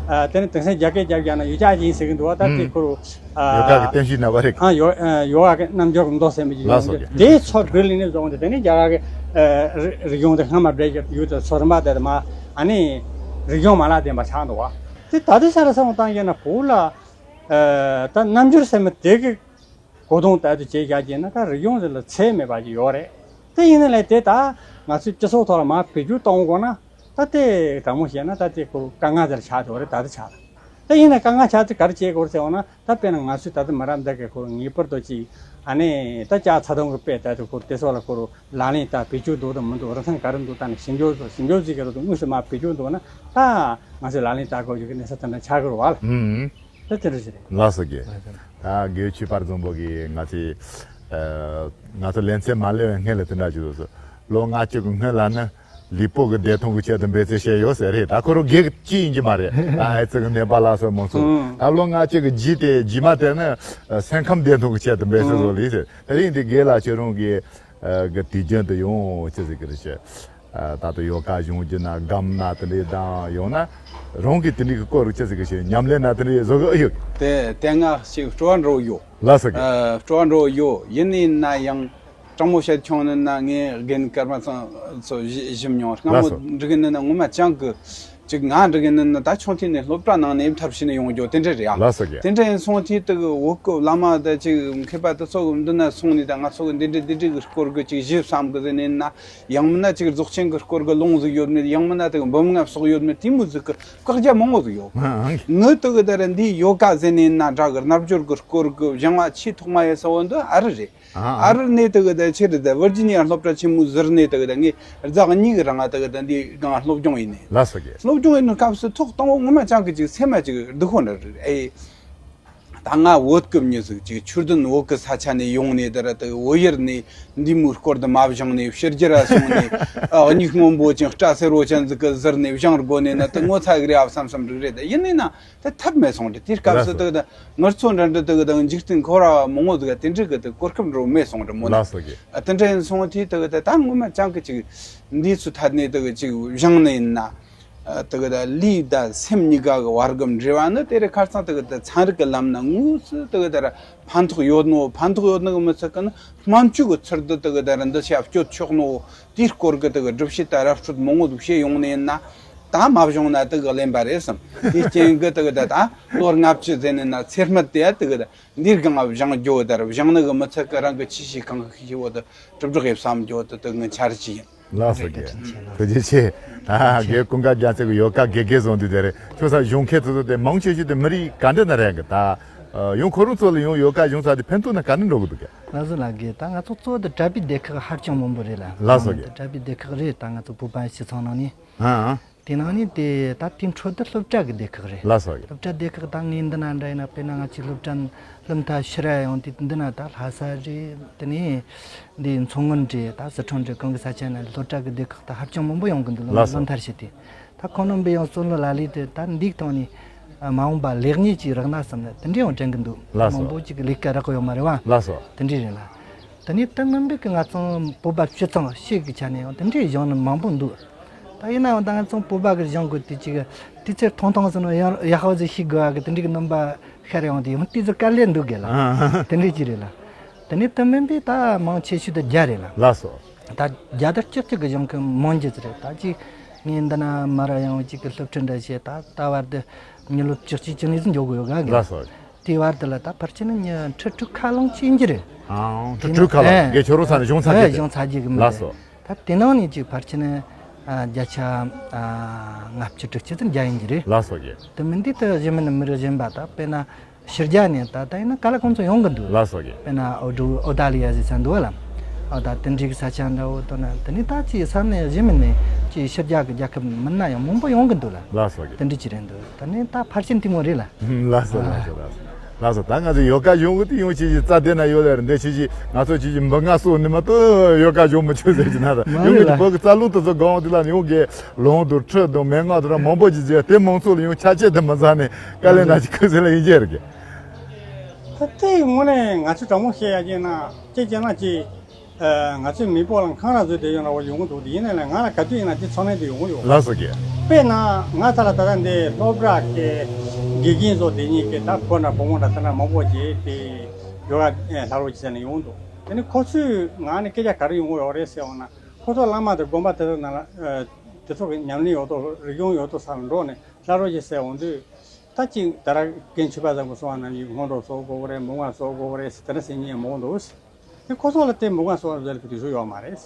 ཨ། དེ་ནི་དེང་སང་རྒྱ་སྐད་རྒྱབ་རྒྱག་ན་ཡུལ་ལྕགས་ཅན་ཟེར་གི་འདུག་བ། ད་དེ་ཨུམ། ཁོ་རུ་ཨ། ཡོ་ག་གི་རྟེན་གཞི་རྣམ་པ་རེད། ཨ། ཡོ། ཨ། ཡོ་ག་གི་རྣལ་འབྱོར་གྱི་མདོ་ཟེར་མི་ཅིག་ལགས་སོ། ཡོད་རྒྱུ་དེ་ཚོ་བྲིས་ལས་ནས་བཟུང་སྟེ། དེ་ནས་རྒྱ་གར་གྱི་ཨ། རིག་རིག་གཞུང་དེ་སྔ་མ་བྲེ་རྒྱུ་ཡོད་དེ་ཚོ་རིམ་པ་དེ་མར་ཨ་ནི་རིག་གཞུང་མ་ལག་ལྡན་པ་ཆགས་འདུག་བ། དེ་ད་ལྟའི་ཆ་ལ་བསམ་བློ་བཏང་ཡོད་ན། བོད་ལ་ཨ། ད་རྣལ་འབྱོར་ཟེར་མི་དེ་གི་གོ་དོན་ལྟར་དུ་བྱས་བཞག་བྱས་ན། ད་རིག་གཞུང་ཟེར་ལ་ཚད་མེད་པ་ཅིག་ཡོད་རེད། དེ་ཡིན་ན་ལས་དེ་ད་ང་ཚོའི་སྤྱི་ཚོགས་ཐོག་ལ་མར་བེད་སྤྱོད་གཏོང་དགོས་ན། ད་དེ་དྲང་མོ་བཤད་ན་ད་དེ་ཁོ་དཀའ་ངལ་དེར་ཆགས་འགྲོ་རེད། ད་དེ་ཆགས་ད་ཡིན་ན་དཀའ་ངལ་ཆགས་དེ་ག་རེ་བྱེད་དགོས་རེད་ཟེར་བ་ན། ད་དཔེར་ན་ང་ཚོས་ད་ལྟ་མི་རབས་འདི་གི་ཁོ་ངེས་པར་དུ་ཅིག་ཨ་ནི་ད་ལྕགས་ཚ་ཐང་གི་དཔེ་ལྟར་དུ་ཁོ་དེ་སོགས་ལ་ཁོ་ལག་ལེན་བསྟར། བེད་སྤྱོད་འདུག་དང་མི་འདུག་རིན་ཐང་ག་རེ་འདུག་ད་ནི་ཞིབ་འཇུག་བཟོ། ཞིབ་འཇུག་བཟོས་ཀྱི་རོགས་དུ་དངོས་སུ་མར་བེད་སྤྱོད་འདུག་ན། ད་ང་ཚོས་ལག་ལེན་བསྟར་དགོས་ཀྱི་གནས་ས་དེ་འདྲ་ཆགས་ཀྱི་རེད་བ། ཨུམ། ད་དེ་འདྲ་ཞིག་རེད། ལགས་སོ་རྒན། ད་དགེ་བའི་ཆོས་པར་འཛོམས་པོ་གིས་ང་ཚོས་ཨ། ང་ཚོ་ལེ་ཚན་མ་སླེབས་པའི་སྔོན་ལ་དེ་འདྲ་ཞིག་འདུག་སོ། ལོ་ལྔ་བཅུ་གི་སྔོན་ལ་ནི་ལུས་པོ་གི་བདེ་ཐང་གི་ཆེད་དུ་འབད་བརྩོན་བྱས་ཡོད་ཟེར་རེད། ད་ཁོ་རང་དགེ་གཅིག་ཡིན་གྱི་མ་རེད། ཨ། ཨེ་ཙི་གི་ནད་པ་ལ་སོགས་མང་སོང་། ཨུམ། ད་ལོ་ལྔ་བཅུ་གི་རྗེས་དེ། རྗེས་མ་དེ་ནི་ཨ། སེམས་ཁམས་བདེ་ཐང་གི་ཆེད་དུ་འབད་བརྩོན་བཟོ་ལས་ཟེར། དེ་རིང་འདི་རྒན་ལགས་ཁྱེད་རང་གི་ཨ། གི་དུས་རྒྱུན་དུ་ཡང་ཅི་ཟེར་གི་རེད་ཤག་ཨ། ད་ལྟ་ཡོ་ག་སྦྱོང་རྒྱུ་ན་སྒོམ་ན་དེ་འདྲའི་དང་། ཡང་ན་རང་གི་དེ་འདྲའི་གི་སྐོར་ཅི་ཟེར་གི་ཞིག་ཉམས་ལེན་ན་དེ་འདྲའི་བཟོ་གི་ཨེ་ཡོད། དེ་དེ་སྔ་ཞིག་སྤྲོ་བ་འདྲ་བོ་ཡོད། ལགས་སོ་རྒན། ཨ། སྤྲོ་བ་འདྲ་བོ་ཡོད། ཡིན་ནའི་ན་ཡང་དྲང་མོ་བཤད་ཆོག་ནི་ན། ངས་རྒན་ཀརྨ་ཚང་ཚོ་ཞི་ཞིབ་མྱོང་སྔ་མོ། ལགས་སོ། འགྲིག་གི་ནི་ན་ངོ་མ་ཅང་གི་ཅིག་ང་འདྲ་གི་ནི་ནི་ད་ཆུང་དུས་ནས་སློབ་གྲྭ་ནང་ནས་མཐར་ཕྱིན་ནས་ཡོང་རྒྱུ་དེ་འདྲ་རེད་ཨ། ལགས་སོ་རྒན། དེ་འདྲ་ཡིན་སོང་དུས་དེ་གི་བོད་ཀྱི་བླ་མ་དང་ཅིག་མཁས་པ་དེ་ཚོ་གི་མདུན་ན་སོང་ནས། ད་ང་ཚོ་གི་འདི་འདྲ་འདི་འདྲ་གི་སྐོར་གི་ཅིག་ཞིབ་བསམ་གི་ཟེར་ནས་ན། ཡང་མིན་ན་ཅིག་རྫོགས་ཆེན་གི་སྐོར་གི་ལུང་ཟིག་ཡོད་མེད། ཡང་མིན་ན་དེ་གི་འབུམ་ལྔ་སོགས་ཡོད་མེད། དེ་མོ་ཟིག་གི་བཀག་རྒྱ་མང་བོ་ཟིག་ཡོད། ཨང་། ངི་དེ་གི་ད་ར་འདི་ཡོ་ག་ཟེར་ནས་ན་འདྲ་གི་རྣལ་འབྱོར་གི་སྐོར་གི་སྦྱང་བ་ཆེས་ཐོག་མ་ཡེ་ས་བོ་འདི་ཨ་རི་རེད། ཨ། ཨ་རི་ནས་དེ་གི་ད་ཆི་རེད། ད་ཝར་ཇི་ནི་ཡ་སློབ་གྲྭ་ཆེན་མོ་ཟུར་ནས་དེ་གི་ད་ངས་ཟླ་གཉིས་གི་རིང་ང་དེ་གི་ད་འདི་སྒང་སློབ་སྦྱོང་ཡིན་ནས། ལགས་སོ་རྒན། སློབ་སྦྱོང་ཡིན་ནོ་སྐབས་སུ་ཐོག་དང་པོ་ངོ་མ་ཅང་གི་ཅིག་སེམས་མ་ཅིག་སྡུག་ཧོ་འདྲ་རེད། ཨེ། ད་ང་བོད་ཀྱི་མྱི་ཟིག་ཅིག་ཆོས་ལྡན་བོད་ཀྱི་ས་ཆ་ནས་ཡོང་ནས། དེ་ར་དེ་བོད་ཡུལ་ནས་འདི་མོའི་སྐོར་དུ་མ་སྦྱངས་ནས། ཕྱི་རྒྱལ་ར་སོང་ནས་ཨ། སྙིགས་སྔོན་པོ་ཅན་སྐྲ་སེར་བོ་ཅན་ཟིག་གི་ཟུར་ནས་སྦྱང་དགོས་ནས་ན། དེ་ངོ་ཚ་གི་རེད་ཨ་བསམ་བསམ་རིག་རེད། དེ་ཡིན་ནས་ན། དེ་ཐབས་མེད་སོང་རེད། དེའི་སྐབས་སུ་ལགས་སོ། དེ་གི་ད་ངར་ཚོ་འདྲ་འདྲ་དེ་གི་ད་འཇིག་རྟེན་འཁོར་བ་མང་བོ་ཟིག་དེ་འདྲ་གི་དེ་གོ་སྐབས་འདྲ་བོ་མེད་སོང་རེད་མོ་ནི། ལགས་སོ་རྒན། ཨ། དེ་འདྲ་ཡིན་སོང་དུས་དེ་གི་ད་ད་ངོ་མ་ཅང་གི་ཅིག་འདི་ཚོ་ཐད་ནས་དེ་གི་ཅིག་སྦྱངས་ནས་ཡིན་ན། ཨ། དེ་གི་ད་ལུས་དང་སེམས་གཉིས་ཀ་གི་བར་གི་འབྲེལ་བ་ནི་དེ་རེད། ཁ་སང་དེ་གི་ད་ཚན་རིག་གི་ལམ་ན་དངོས་སུ་དེ་གི་ད་ར་ཕན་ཐོགས་ཡོད་ནོ། ཕན་ཐོགས་ཡོད་ནོ་གི་མི་ཚད་གི་ནི་སྨན་བཅོས་གི་ཚུལ་དུ་དེ་གི་ད་ར་འདི་ཆ་སྤྱོད་ཆོག་ནོ། དེའི་སྐོར་གི་དེ་གི་སྒྲུབ་བྱེད་དང་ར་སྤྲོད་མང་བོ་ཟིག་བྱས་ཡོང་ནས་ཡིན་ན། ད་མ་སྦྱངས་ན་དེ་གི་གླེན་པ་རེད་བསམ། དེའི་རྐྱེན་གི་དེ་གི་ད་ད་ལོ་ལྔ་བཅུ་ཟེར་ནས་ན་ཚེ་སྨད་དེ་ཡ་དེ་གི་ད་འདིར་གང་སྦྱང་རྒྱུ་དེར་སྦྱང་ནི་གི་མི་ཚད་གི་རང་གི་ཆེ་ཤོས་གང་གི་ཤེས་བོ་དེ་གྲུབ་སྒྲིག་ཡེ་བསམ་རྒྱུ་དེ་དེ་ངའི་འཆར་གཞི་ཡིན། ལགས་སོ་རྒན། ཐུགས་རྗེ་ཆེ། ད་རྒན་ཀུན་དགའ་རྒྱལ་མཚན་གི་ཡོ་ག་དགེ་རྒན་བཟོ་འདི་དེ་རེད། ཁྱོད་ས་གཞུང་མཁན་དེ་ཚོ་དེ་མང་ཆེ་ཤོས་དེ་མི་རིགས་ག་འདྲ་ན་རེད་གི། ད་ཡང་ཁོ་རང་ཚོ་ལ་ཡང་ཡོ་ག་སྦྱོང་ས་དེ་ཕན་ཐོགས་ན་ག་འདྲ་འགྲོ་གི་འདུག་གི། ལགས་སོ་ལགས་རྒན། ད་ང་ཚོ་གཙོ་བོ་དེ་གྲྭ་པའི་སྡེ་ཁག་ཧ་ཅང་མང་པོ་རེད་ལ། ལགས་སོ་རྒན། གྲྭ་པའི་སྡེ་ཁག་རེད། ད་ང་ཚོ་བོད་པ་སྤྱི་ཚོགས་ནང་ནས། ཨ། དེ་ནང་ནས་དེ་ད་དེའི་འཕྲོ་དེ་སློབ་གྲྭ་གི་སྡེ་ཁག་རེད། ལགས་སོ། སློབ་གྲྭ་སྡེ་ཁག་ད་ངས་འདི་ན་འདྲ་ཡིན་ན། དཔེར་ན་ང་ཚོའི་སློབ་གྲྭ་སློབ་མཐར་ཕྱིར་ར་ཡོང་དུས་འདི་ན་ད་ལྷ་ས་རེད། དེ་ནས་འདི་མཚོ་སྔོན་རེད། ད་སི་ཁྲོན་རེད། གང་གི་ས་ཆ་ན་སློབ་གྲྭ་གི་སྡེ་ཁག་ད་ཧ་ཅང་མང་པོ་ཡོང་གི་འདུག། ལགས་སོ། སློབ་མཐར་ཕྱིན་དུས་ད་ཁོང་རྣམ་པས་ཡང་བསམ་བློ་ལ་ལས་དེ་ད་འདིའི་ཐོག་ནས་མ་འོངས་པ་ལེགས་ཉེས་ཀྱི་རག་ན་བསམ་ནས་དེ་འདྲ་ཡང་དྲན་གི་འདུག། ལགས་སོ། མང་པོ་ཅིག་གི་ལས་ཀ་རག་གི་ཡོད་མ་རེད་བ། ལགས་སོ། དེ་འདྲ་རེད་ལ། དེ་ནས་ད་དམིགས་བསལ་གྱི་ང་ཚོ་བོད་པ་སྤྱི་ཚོགས་སྤྱི་གི་ཆ་ནས་ཡང་དེ་འདྲའི་གཞུང་ནི་མང་པོ་འདུག། ད་ཡིན་ནའང་ད་ང་ཚོ་བོད་པ་གི་གཞུང་གི་དེ་ཅིག་དུས་ཚོད་ཐུང་ཐུང་སོང་ན་ཡང་ཡག་པོ་ཟིག་ཤེས་དགོས་གི་དེ་འདྲའི་གི་རྣམ་པ་ཤར་ཡོང་དུས་ཡང་དེ་ཚོ་དཀའ་ལས་འདུག་གི་ལ། ཨ། དེ་འདྲའི་ཅིག་རེད་ལ། དེ་ནས་དེ་མིན་པའི་ད་མང་ཆེ་ཤོས་དེ་རྒྱ་རེད་ལ། ལགས་སོ། ད་རྒྱ་དར་ལྕགས་ལྕགས་གི་གཞུང་གི་མང་རྒྱུ་ཟིག་རེད། ད་ཅིག་ངས་འདི་ན་མ་ར་ཡང་ཅིག་གི་སློབ་ཁྲིད་འདྲ་བྱས། ད་ད་བར་དུ་མི་ལོ་བཅུ་གཅིག་བཅུ་གཉིས་ཟིག་འཇོག་དགོས་ག་གི། ལགས་སོ། དེ་བར་དུ་ལ་ད་ཕལ་ཆེར་ནི་ཁྲི་དྲུག་ཁ་ལོངས་ཕྱིན་གྱི་རེད། ཨང་། ཁྲི་དྲུག་ཁ་ལོངས། ཨེ། དགེ་ཁྱོད་རང་ས་ནས་གཞུང་ཚར་ཨེ། གྱི་རེད། གཞུང་ཚར་གྱི་གི་མི་ལགས་རེད། སོ། ད་དེ་ནང་ནས་ཅིག་ཕལ་ཆེར་ནི་ཨ་བརྒྱ་ཆ་ཨ་ལྔ་བཅུ་དྲུག་ཅུ་ཙམ་རྒྱ་ཡིན་གྱི་རེད། ལགས་སོ་གི། དེ་མིན་དུས་ད་གཞན་མི་ནི་མི་རིགས་གཞན་པ་ད་དཔེར་ན་ཕྱི་རྒྱལ་ནས་ད་ད་ཡིན་ན་ག་ལ་ཁོང་ཚོ་ཡོང་གི་འདུག། ལགས་སོ་གི། དཔེར་ན་ཨོ་ཌུ་ཨོ་སྟྲ་ལི་ཡ་ཟེར་ས་འདུག་བ་ལ། ཨོ་ད་དེ་འདྲའི་གི་ས་ཆ་འདྲ་བོ་དོ་ན་དེ་ནས་ད་ཅིག་ས་གནས་གཞན་མི་ནས་ཅིག་ཕྱི་རྒྱལ་གི་རྒྱལ་ཁབ་མིན་ན་ཡང་མང་པོ་ཡོང་གི་འདུག་ལ། ལགས་སོ་གི། དེ་འདྲ་ཅིག་རེད་འདུག། ད་ནི་ད་ཕལ་ཆེར་དེ་མོ་རེད་ལ། ལགས་སོ་ལགས་སོ་ལགས་སོ། ལགས་སོ། ད་ང་ཚོ་ཡོ་ག་གཞུང་གི་དེ་ཡོང་ཆེ་ཆེ་རྩ་དེ་ན་ཡོད་ལ་རེད། འདི་ཆེ་ཆེ་ང་ཚོ་ཆེ་ཆེ་འབུ་ལྔ་སོགས་ནི་མ་གཏོགས་ཡོ་ག་གཞུང་མི་ཆོད་ཟེར་གྱི་ན་ད་མ་ཡོང་གི་རེད་ལ། བོད་ཀྱི་རྩ་ལུགས་དེ་ཚོ་གང་དེ་ལ་ཡོང་གི་ལོང་དུ་ཁྲི་དང་མན་ངག་དུ་ར་མང་པོ་ཅིག་བྱས། དེ་མང་ཚོགས་ལ་ཡོང་ཆ་ཆེ་དེ་མི་ཚང་ནས་དཀའ་ལས་ན་ཅིག་ཁུར་ཟེར་ལ་ཡིན་གྱི་རེད་གི། ད་དེ་དངོས་གནས་ང་ཚོ་དྲང་མོ་བཤད་ཡ་ཅིག་ན་ཅིག་བྱས་ན་ཅིག་ཨ། ང་ཚོའི་མི་པོ་ལ་འཁང་ར་བཟོས་བསྡད་ཡོད་འདྲ་བོ་ཡོང་གི་འདུག། དེ་ཡིན་ནའི་ལས་ང་ལ་ག་དུས་ཡིན་ན་དེ་ཚོར་སྣང་དེ་ཡོང་གི་ཡོད། ལགས་སོ་རྒན། དཔེར་ན་ང་ད་ལ་ད་ལྟ་འདི་སློབ་གྲྭ་གི་དགེ་རྒན་ཚོ་དེ་གཉིས་ཀྱིས་ད་བུ་འདྲ་བུ་མོ་འདྲ་དེ་འདྲ་མང་པོ་ཅིག་དེ་ཡོ་ག་ཨེ་སློབ་རོགས་ཅིག་ཟེར་ནས་ཡོང་འདུག། དེ་ནི་ཁོ་ཚོས་ང་ནི་སྐད་ཆ་ག་རེ་ཡོང་གི་ཡོད་རེད་ཟེར་འོང་ན། ཁོ་ཚོ་བླ་མ་དང་དགོན་པ་དེ་ཚོ་ནང་ལ་ཨ། དེ་ཚོ་གི་ཉམས་ལེན་ཡོད་དོ་རིག་གཞུང་ཡོད་དོ་ས་ལ་འགྲོ་ནས་སློབ་རོགས་ཅིག་ཟེར་འོང་དུས། ད་ཅིག་ད་ར་རྒན་ཆོས་པ་བཟང་པོ་སོང་བ་ན་ཡིག་སྔོན་འགྲོ་བཟོ་དགོས་རེད། མོ་ང་བཟོ་དགོས་རེད་ཟེར་དེ་འདྲ་ཟེར་མཁན་མང་པོ་འདུག། དེ་ཁོ་ཚོ་ལ་དེ་མོ་ང་སོགས་རེད་གི་དུས་ཚོད་ཡོད་མ་རེད།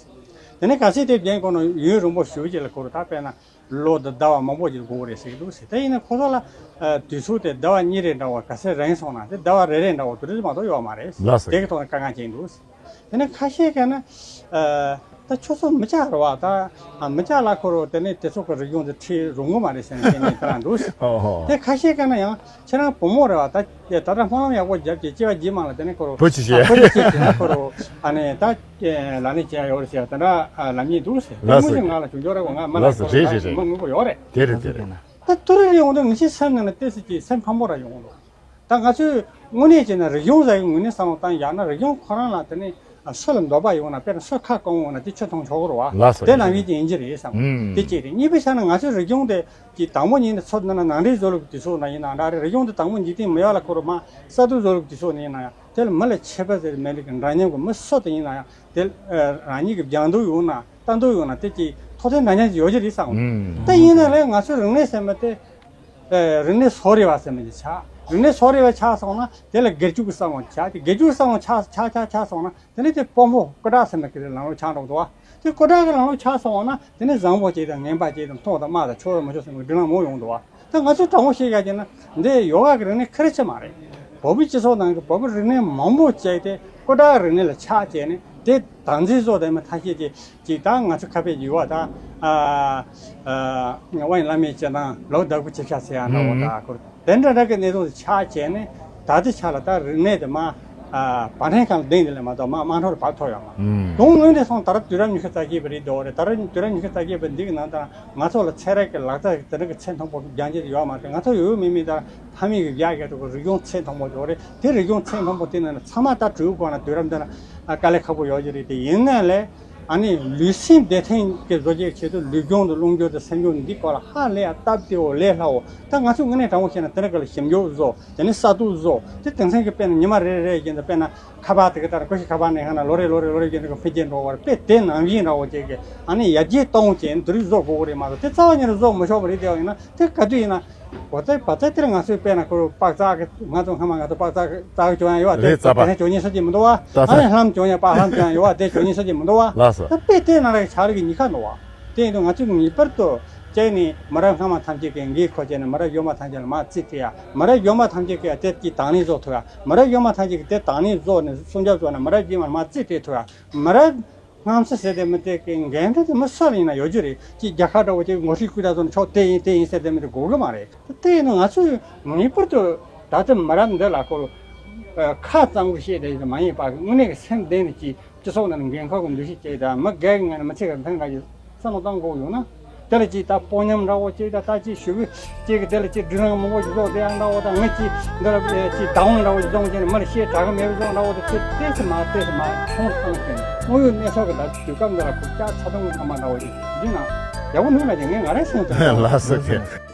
དེ་ནས་གལ་སྲིད་དེ་རྒན་ཁོ་ན་ཡུན་རིང་པོ་ཞུ་རྒྱུ་ལ་ཁོ་རུ་ད་དཔེར་ན་ལོ་དང་ཟླ་བ་མང་པོ་ཅིག་དགོས་རེད་ཟེར་གི་འདུག་ཟེར། དེ་ཡིན་ན་ཁོ་ཚོ་ལ་ཨ། དུས་ཚོད་དེ་ཟླ་བ་གཉིས་རེ་འདྲ་བ་ག་ཚད་རིང་སོང་ན་དེ་ཟླ་བ་རེ་རེ་འདྲ་བ་དུས་ཚོད་མ་གཏོགས་ཡོད་མ་རེད། ལགས་སོ། དེ་གི་ཐོག་ནས་དཀའ་ངལ་ཅིག་འདུག། དེ་ནས་ཁ་ཤས་ཀྱིས་ན་ཨ། ད་ཁྱོད་ཚོ་མི་སྐྱ་རེད་བ། ད་ཨ། མི་སྐྱ་ལ་ཁོ་རུ་དེ་ནས་དེ་ཚོ་གི་རིག་གཞུང་དེ་ཁྲིད་རུང་གི་མ་རེད་ཟེར་ནས་བཤད་མཁན་དེ་འདྲ་འདུག། ཨོ་ཧོ། དེ་ཁ་ཤས་ཀྱིས་ན་ཡང་ཁྱེད་རང་བུ་མོ་རེད་བ། ད་ད་ལྟ་སྨོན་ལམ་ཡག་པོ་བརྒྱབ་ཀྱི་སྐྱེ་བ་རྗེས་མ་ལ་དེ་ནས་ཁོ་རུ་བུ་ཅིག་བྱེད། ཨ། བུ་ཅིག་བྱེད་ན་ཁོ་རུ་ཨ་ནི་ད་ལག་ལེན་བྱེད་ཡ་ཡོད་རེད་ཟེར་བ་དེ་འདྲ་ལབ་མཁན་འདུག་ཟེར། དེ་ལགས་སོ། མོ་ཅིག་ང་ལ་བྱུང་འབྱོར་རེད་བ། ང་མ་ལགས་སོ། རེད་རེད་རེད། མི་དངོས་པོ་ཡོད་རེད། དེ་རེད་དེ་རེད། ད་ཏུ་རེ་རེ་ཡོང་དུས་ངི་ཆེ་སེམས་ནང་ལ་ཏོག་ཙམ་ཅིག་སེམས་ཕམ་པོ་ར་ཡོང་གི་འདུག། ད་ང་ཚོས་དངོས་གནས་བྱས་ན་རིག་གཞུང་ཟེར་བའི་ངོས་ནས་བསམ་བློ་བཏང་ཡག་ན་རིག་གཞུང་ཁོ་རང་ལ་དེ་ནས་སུ་ལ་འདོད་པ་ཡོང་ན་དཔེར་ན་སུ་ཁ་སྐོང་འོང་ན་དེ་ཆོས་མཐོང་ཆོག་གི་རེད་བ། ལགས་སོ། དེ་ནང་བཞིན་ཅིག་ཡིན་གྱི་རེད་བསམ། ཨུམ། དེ་གཅིག་རེད། གཉིས་པ་བྱས་ན་ང་ཚོའི་རིག་གཞུང་དེ་ཅིག་དང་པོ་ཉིད་ནས་ཚོ་ན་ནང་འདྲེན་བཟོ་ལུགས་དེ་ཚོ་ན་ཡིན་ན་འདྲ་རེད། རིག་གཞུང་དེ་དང་པོ་འཇིག་རྟེན་མི་ཡག་ལ་ཁོ་རུ་མ་གསར་གཏོད་བཟོ་ལུགས་དེ་ཚོ་ན་ཡིན་ན་ཡང་དེ་ལ་མི་ལ་ཁྱད་པར་ཟེར་མེད་རིགས་ཀྱི་འདྲ་མཉམ་གྱི་མི་སུ་དེ་ཡིན་ན་ཡང་དེ་རང་ཉིད་ཀྱི་སྦྱང་འདོད་ཡོང་ན་ལྟ་འདོད་ཡོང་ན་དེ་ཅིག་ཐོག་མཐའ་འདྲ་མཉམ་ཅིག་ཡོད་ཀྱི་རེད་བསམ། ཨུམ། དེ་ཡིན་ན་ལས་ང་ཚོའི་རིག་གནས་ཟེར་མི་དེ། ཨེ། རིག་གནས་བཟོ་རེ་བ་ཟེར་མི་ཅིག་ཆགས། རིག་གནས་བཟོ་རེ་བ་ཆགས་སོང་ན་དེ་ལ་སྒེར་གཅོད་ཀྱི་བསམ་བློ་ཆགས། དེ་སྒེར་གཅོད་ཀྱི་བསམ་བློ་ཆགས་ཆགས་ཆགས་ཆགས་སོང་ན་དེ་ནས་དེ་དཔོན་པོ་སྐུ་དྲག་ཟེར་མི་གི་ལམ་ལུགས་ཆགས་འགྲོ་འདུག་བ། དེ་སྐུ་དྲག་གི་ལམ་ལུགས་ཆགས་སོང་ན་དེ་ནས་བཟང་པོ་ཅིག་དང་ངན་པ་ཅིག་དང་མཐོ་དང་དམའ་དང་ཆོག་དང་མ་ཆོག་ཟེར་མི་སྒྲིག་ལམ་མང་ཡོང་འདུག་བ། ད་ང་ཚོས་དྲང་པོ་བཤད་ཡ་བྱས་ན་འདི་ཡོ་ག་གི་རིག་གནས་ཁེར་ཆེ་མ་རེད། བོད་པའི་སྤྱི་ཚོགས་ནང་གི་བོད་པའི་རིག་གནས་མང་པོ་བྱས་ཏེ་སྐུ་དྲག་རིག་གནས་ལ་ཆགས་བྱས་ནས་དེ་བདག་འཛིན་བཟོ་བསྡད་མི་ཐ་ཤལ་གྱི་ཅིག་ད་ང་ཚོ་ཁ་དཔེ་ཡོད་བ། ད་ཨ་ཨ་དབང་བླ་མའི་སྤྱི་དང་ལོ་ཟླ་དགུ་ཆིབས་ཞག་ཟེར་ཡ་འདྲ་བོ། ད་ཁོ་དེ་འདྲ་འདྲ་གི་གནས་ཚུལ་ཆགས་བྱས་ནས་ད་ལྟའི་ཆ་ལ་ད་རིག་གནས་དེ་མ་ཨ་བར་ཐེངས་གང་ལ་གདེང་དེ་ལས་མ་གཏོགས་མ་དམངས་ཁྲོད་ལ་བབས་ཐུབ་ཡོད་མ། དོན་དངོས་གནས་སོང་ད་ར་དུས་རབས་ཉི་ཤུ་རྩ་བརྒྱད་པ་རེད་འདུག་རེད། ད་ར་དུས་རབས་ཉི་ཤུ་རྩ་བརྒྱད་པ་འདི་གི་ནང་ད་ང་ཚོ་ལ་ཚན་རིག་གི་ལག་རྩལ་དེ་འདྲ་གི་ཚད་མཐོན་པོ་སྦྱང་རྒྱུ་ཡོད་མ་རེད། ང་ཚོ་ཡོད་མེད་མེད་ད་ཕ་མེས་ཀྱི་རྒྱ་སྐད་ཐོག་གི་རིག་གཞུང་ཚད་མཐོན་པོ་ཡོད་རེད། དེ་རིག་གཞུང་ཚད་མཐོན་པོ་དེ་ནང་ནས་ཚང་མ་ལྟ་གྲུབ་དགོས་ན་དུས་རབས་འདི་ན་དཀའ་ལས་ཁག་པོ་ཡོད་ཀྱི་རེད། དེ་ཡིན་ནའི་ལས་ཨ་ནི་ལུས་སེམས་བདེ་ཐང་གི་བཟོ་རྒྱུའི་ཆེད་དུ་ལུས་སྦྱོང་དང་རླུང་སྦྱོང་དང་སེམས་སྦྱོང་འདི་སྐོར་ལ་ཧ་ལས་ཡ་སྟབས་བདེ་བོ་ལས་སླ་བོ། ད་ང་ཚོས་དངོས་གནས་དྲང་པོ་བཤད་ན་དེ་འདྲ་ག་ལ་ཞིབ་འཇུག་བཟོ། དེ་ནས་གསར་གཏོད་བཟོ། དེ་དེང་སང་གི་དཔེར་ན་ཉི་མ་རེ་རེ་བཞིན་དུ་དཔེར་ན་ཁ་པར་དེ་ག་ལྟར་ཀུ་ཤུ་ཁ་པར་ནས་ཧ་ན་ལོ་རེ་ལོ་རེ་ལོ་རེ་བཞིན་དུ་འཕེལ་རྒྱས་འགྲོ་བར་དཔེ་དེ་ནང་བཞིན་འདྲ་བོ་ཅིག་གི་ཨ་ནི་ཡར་རྒྱས་གཏོང་བྱས་འདི་རིགས་བཟོ་དགོས་ཀྱི་རེད་མ་གཏོགས་དེ་རྩ་བ་ཉིད་ནས་བཟོ་མི་ཆོག་པ་རེད། དེ་ཡང་ཡིན་ན་དེ་ག་དུས་ཡིན་ན། གོ་ཚད་བ་ཚད་དེར་ང་ཚོའི་དཔེར་ན་ཁོ་རུ་པག་ཙག་གི་ང་ཚོ་སྔ་མ་ང་ཚོ་པག་ཙག་ཙག་གི་གྱོན་ཡ་ཡོད་བ། དེ་རེད། རྩ་བ། དེ་ནས་གྱོན་ཉེས་ས་ཅིག་མི་འདུག་བ། ད་ཨ་ནི་ལྷམ་གྱོན་ཡ་པག་ལྷམ་གྱོན་ཡ་ཡོད་བ། དེ་གྱོན་ཉེས་ས་ཅིག་མི་འདུག་བ། ལགས་སོ། ད་དཔེ་དེ་ནང་ལ་ཆ་རིགས་ཀྱི་ཉི་ཁ་འདུག་བ། དེ་ཡིན་དུས་ང་ཚོས་ངེས་པར་དུ་བྱས་ནས་མི་རབས་སྔ་མ་ཐམས་ཅད་ཀྱིས་འགན་ཁུར་བྱས་ནས་མི་རབས་རྗེས་མ་ཐམས་ཅད་ལ་མར་རྩིས་སྤྲད་ཡ། མི་རབས་རྗེས་མ་ཐམས་ཅད་ཀྱིས་དེ་ཀྱི་དང་ལེན་བཟོ་ཐུབ་ཡ། མི་རབས་རྗེས་མ་ཐམས་ཅད་ཀྱིས་དེ་དང་ལེན་བཟོ་ནས་སྲུང་སྐྱོབ་བཟོ་ནས་མི་རབས་རྗེས་མར་མར་རྩིས་སྤྲད་ཐུབ་ཡ། མི་རབས་སྔོན་མ་ཟེར་དེ་མི་དེ་གི་འགན་འཁྲི་དེ་མི་སུ་ལ་ཡིན་ན་ཡོད་རྒྱུ་རེད། ཅིག་རྒྱལ་ཁབ་འདྲ་བོ་ཅིག་ངོ་སྤྲོད་བསྐུལ་ད་སོང་ན་ཆོག་དེ་ཡིན་དེ་ཡིན་ཟེར་དེ་མི་དེ་དགོས་གི་མ་རེད། དེ་ཡིན་ན་ང་ཚོས་ངེས་པར་དུ་ད་ལྟ་མི་རབས་འདི་ལ་ཁོ་ཁ་གཙང་པོ་བཤད་དེ་མ་ཡིན་པ་དངོས་གནས་ཀྱི་སེམས་གཏིང་ནས་ཅིག་སྤྱི་ཚོགས་ནང་ནས་འགན་ཁུར་གྱི་འདུ་ཤེས་བསྐྱེད་དང་མི་སྒེར་གྱི་ངོས་ནས་མི་ཚེ་གི་མཐུན་རག་གི་བསམ་བློ་གཏོང་དགོས་ཡོད་ན། དེ་ལ་ཅིག་ད་དཔོན་ཉམས་འདྲ་བོ་ཅིག་ད་ད་ཅིག་ཞུ་གི་ཅིག་གི་དེ་ལ་ཅིག་སྒྲིག་ལམ་མང་པོ་ཞིག་བཟོ་དེ་ཡང་འདྲ་བོ་ད་ངས་ཅིག་འདི་ལ་ཅིག་བདག་དབང་འདྲ་བོ་ཞིག་བཟོ་བྱས་ནས་མི་ལ་བཤད་དྲག་གི་མེད་པ་བཟོ་འདྲ་བོ་དེ་ཚེ་ཏོག་ཙམ་མ་ཏོག་ཙམ་མ་ཆུང་ཙམ་བྱས་ནས་དངོས་ཡོད་གནས་ཚུལ་གི་ད་དུས་སྐབས་འདི་ལ་ཁུར་ལྕགས་ཚ་གདུང་ངམ་འདྲ་བོ་ཞིག་བྱས་ན། ཡག་པོ་མིན་པ་དེ་ངས་ང་རང་ཤེས་ཐུབ། ལགས་སོ། ཁྱེད།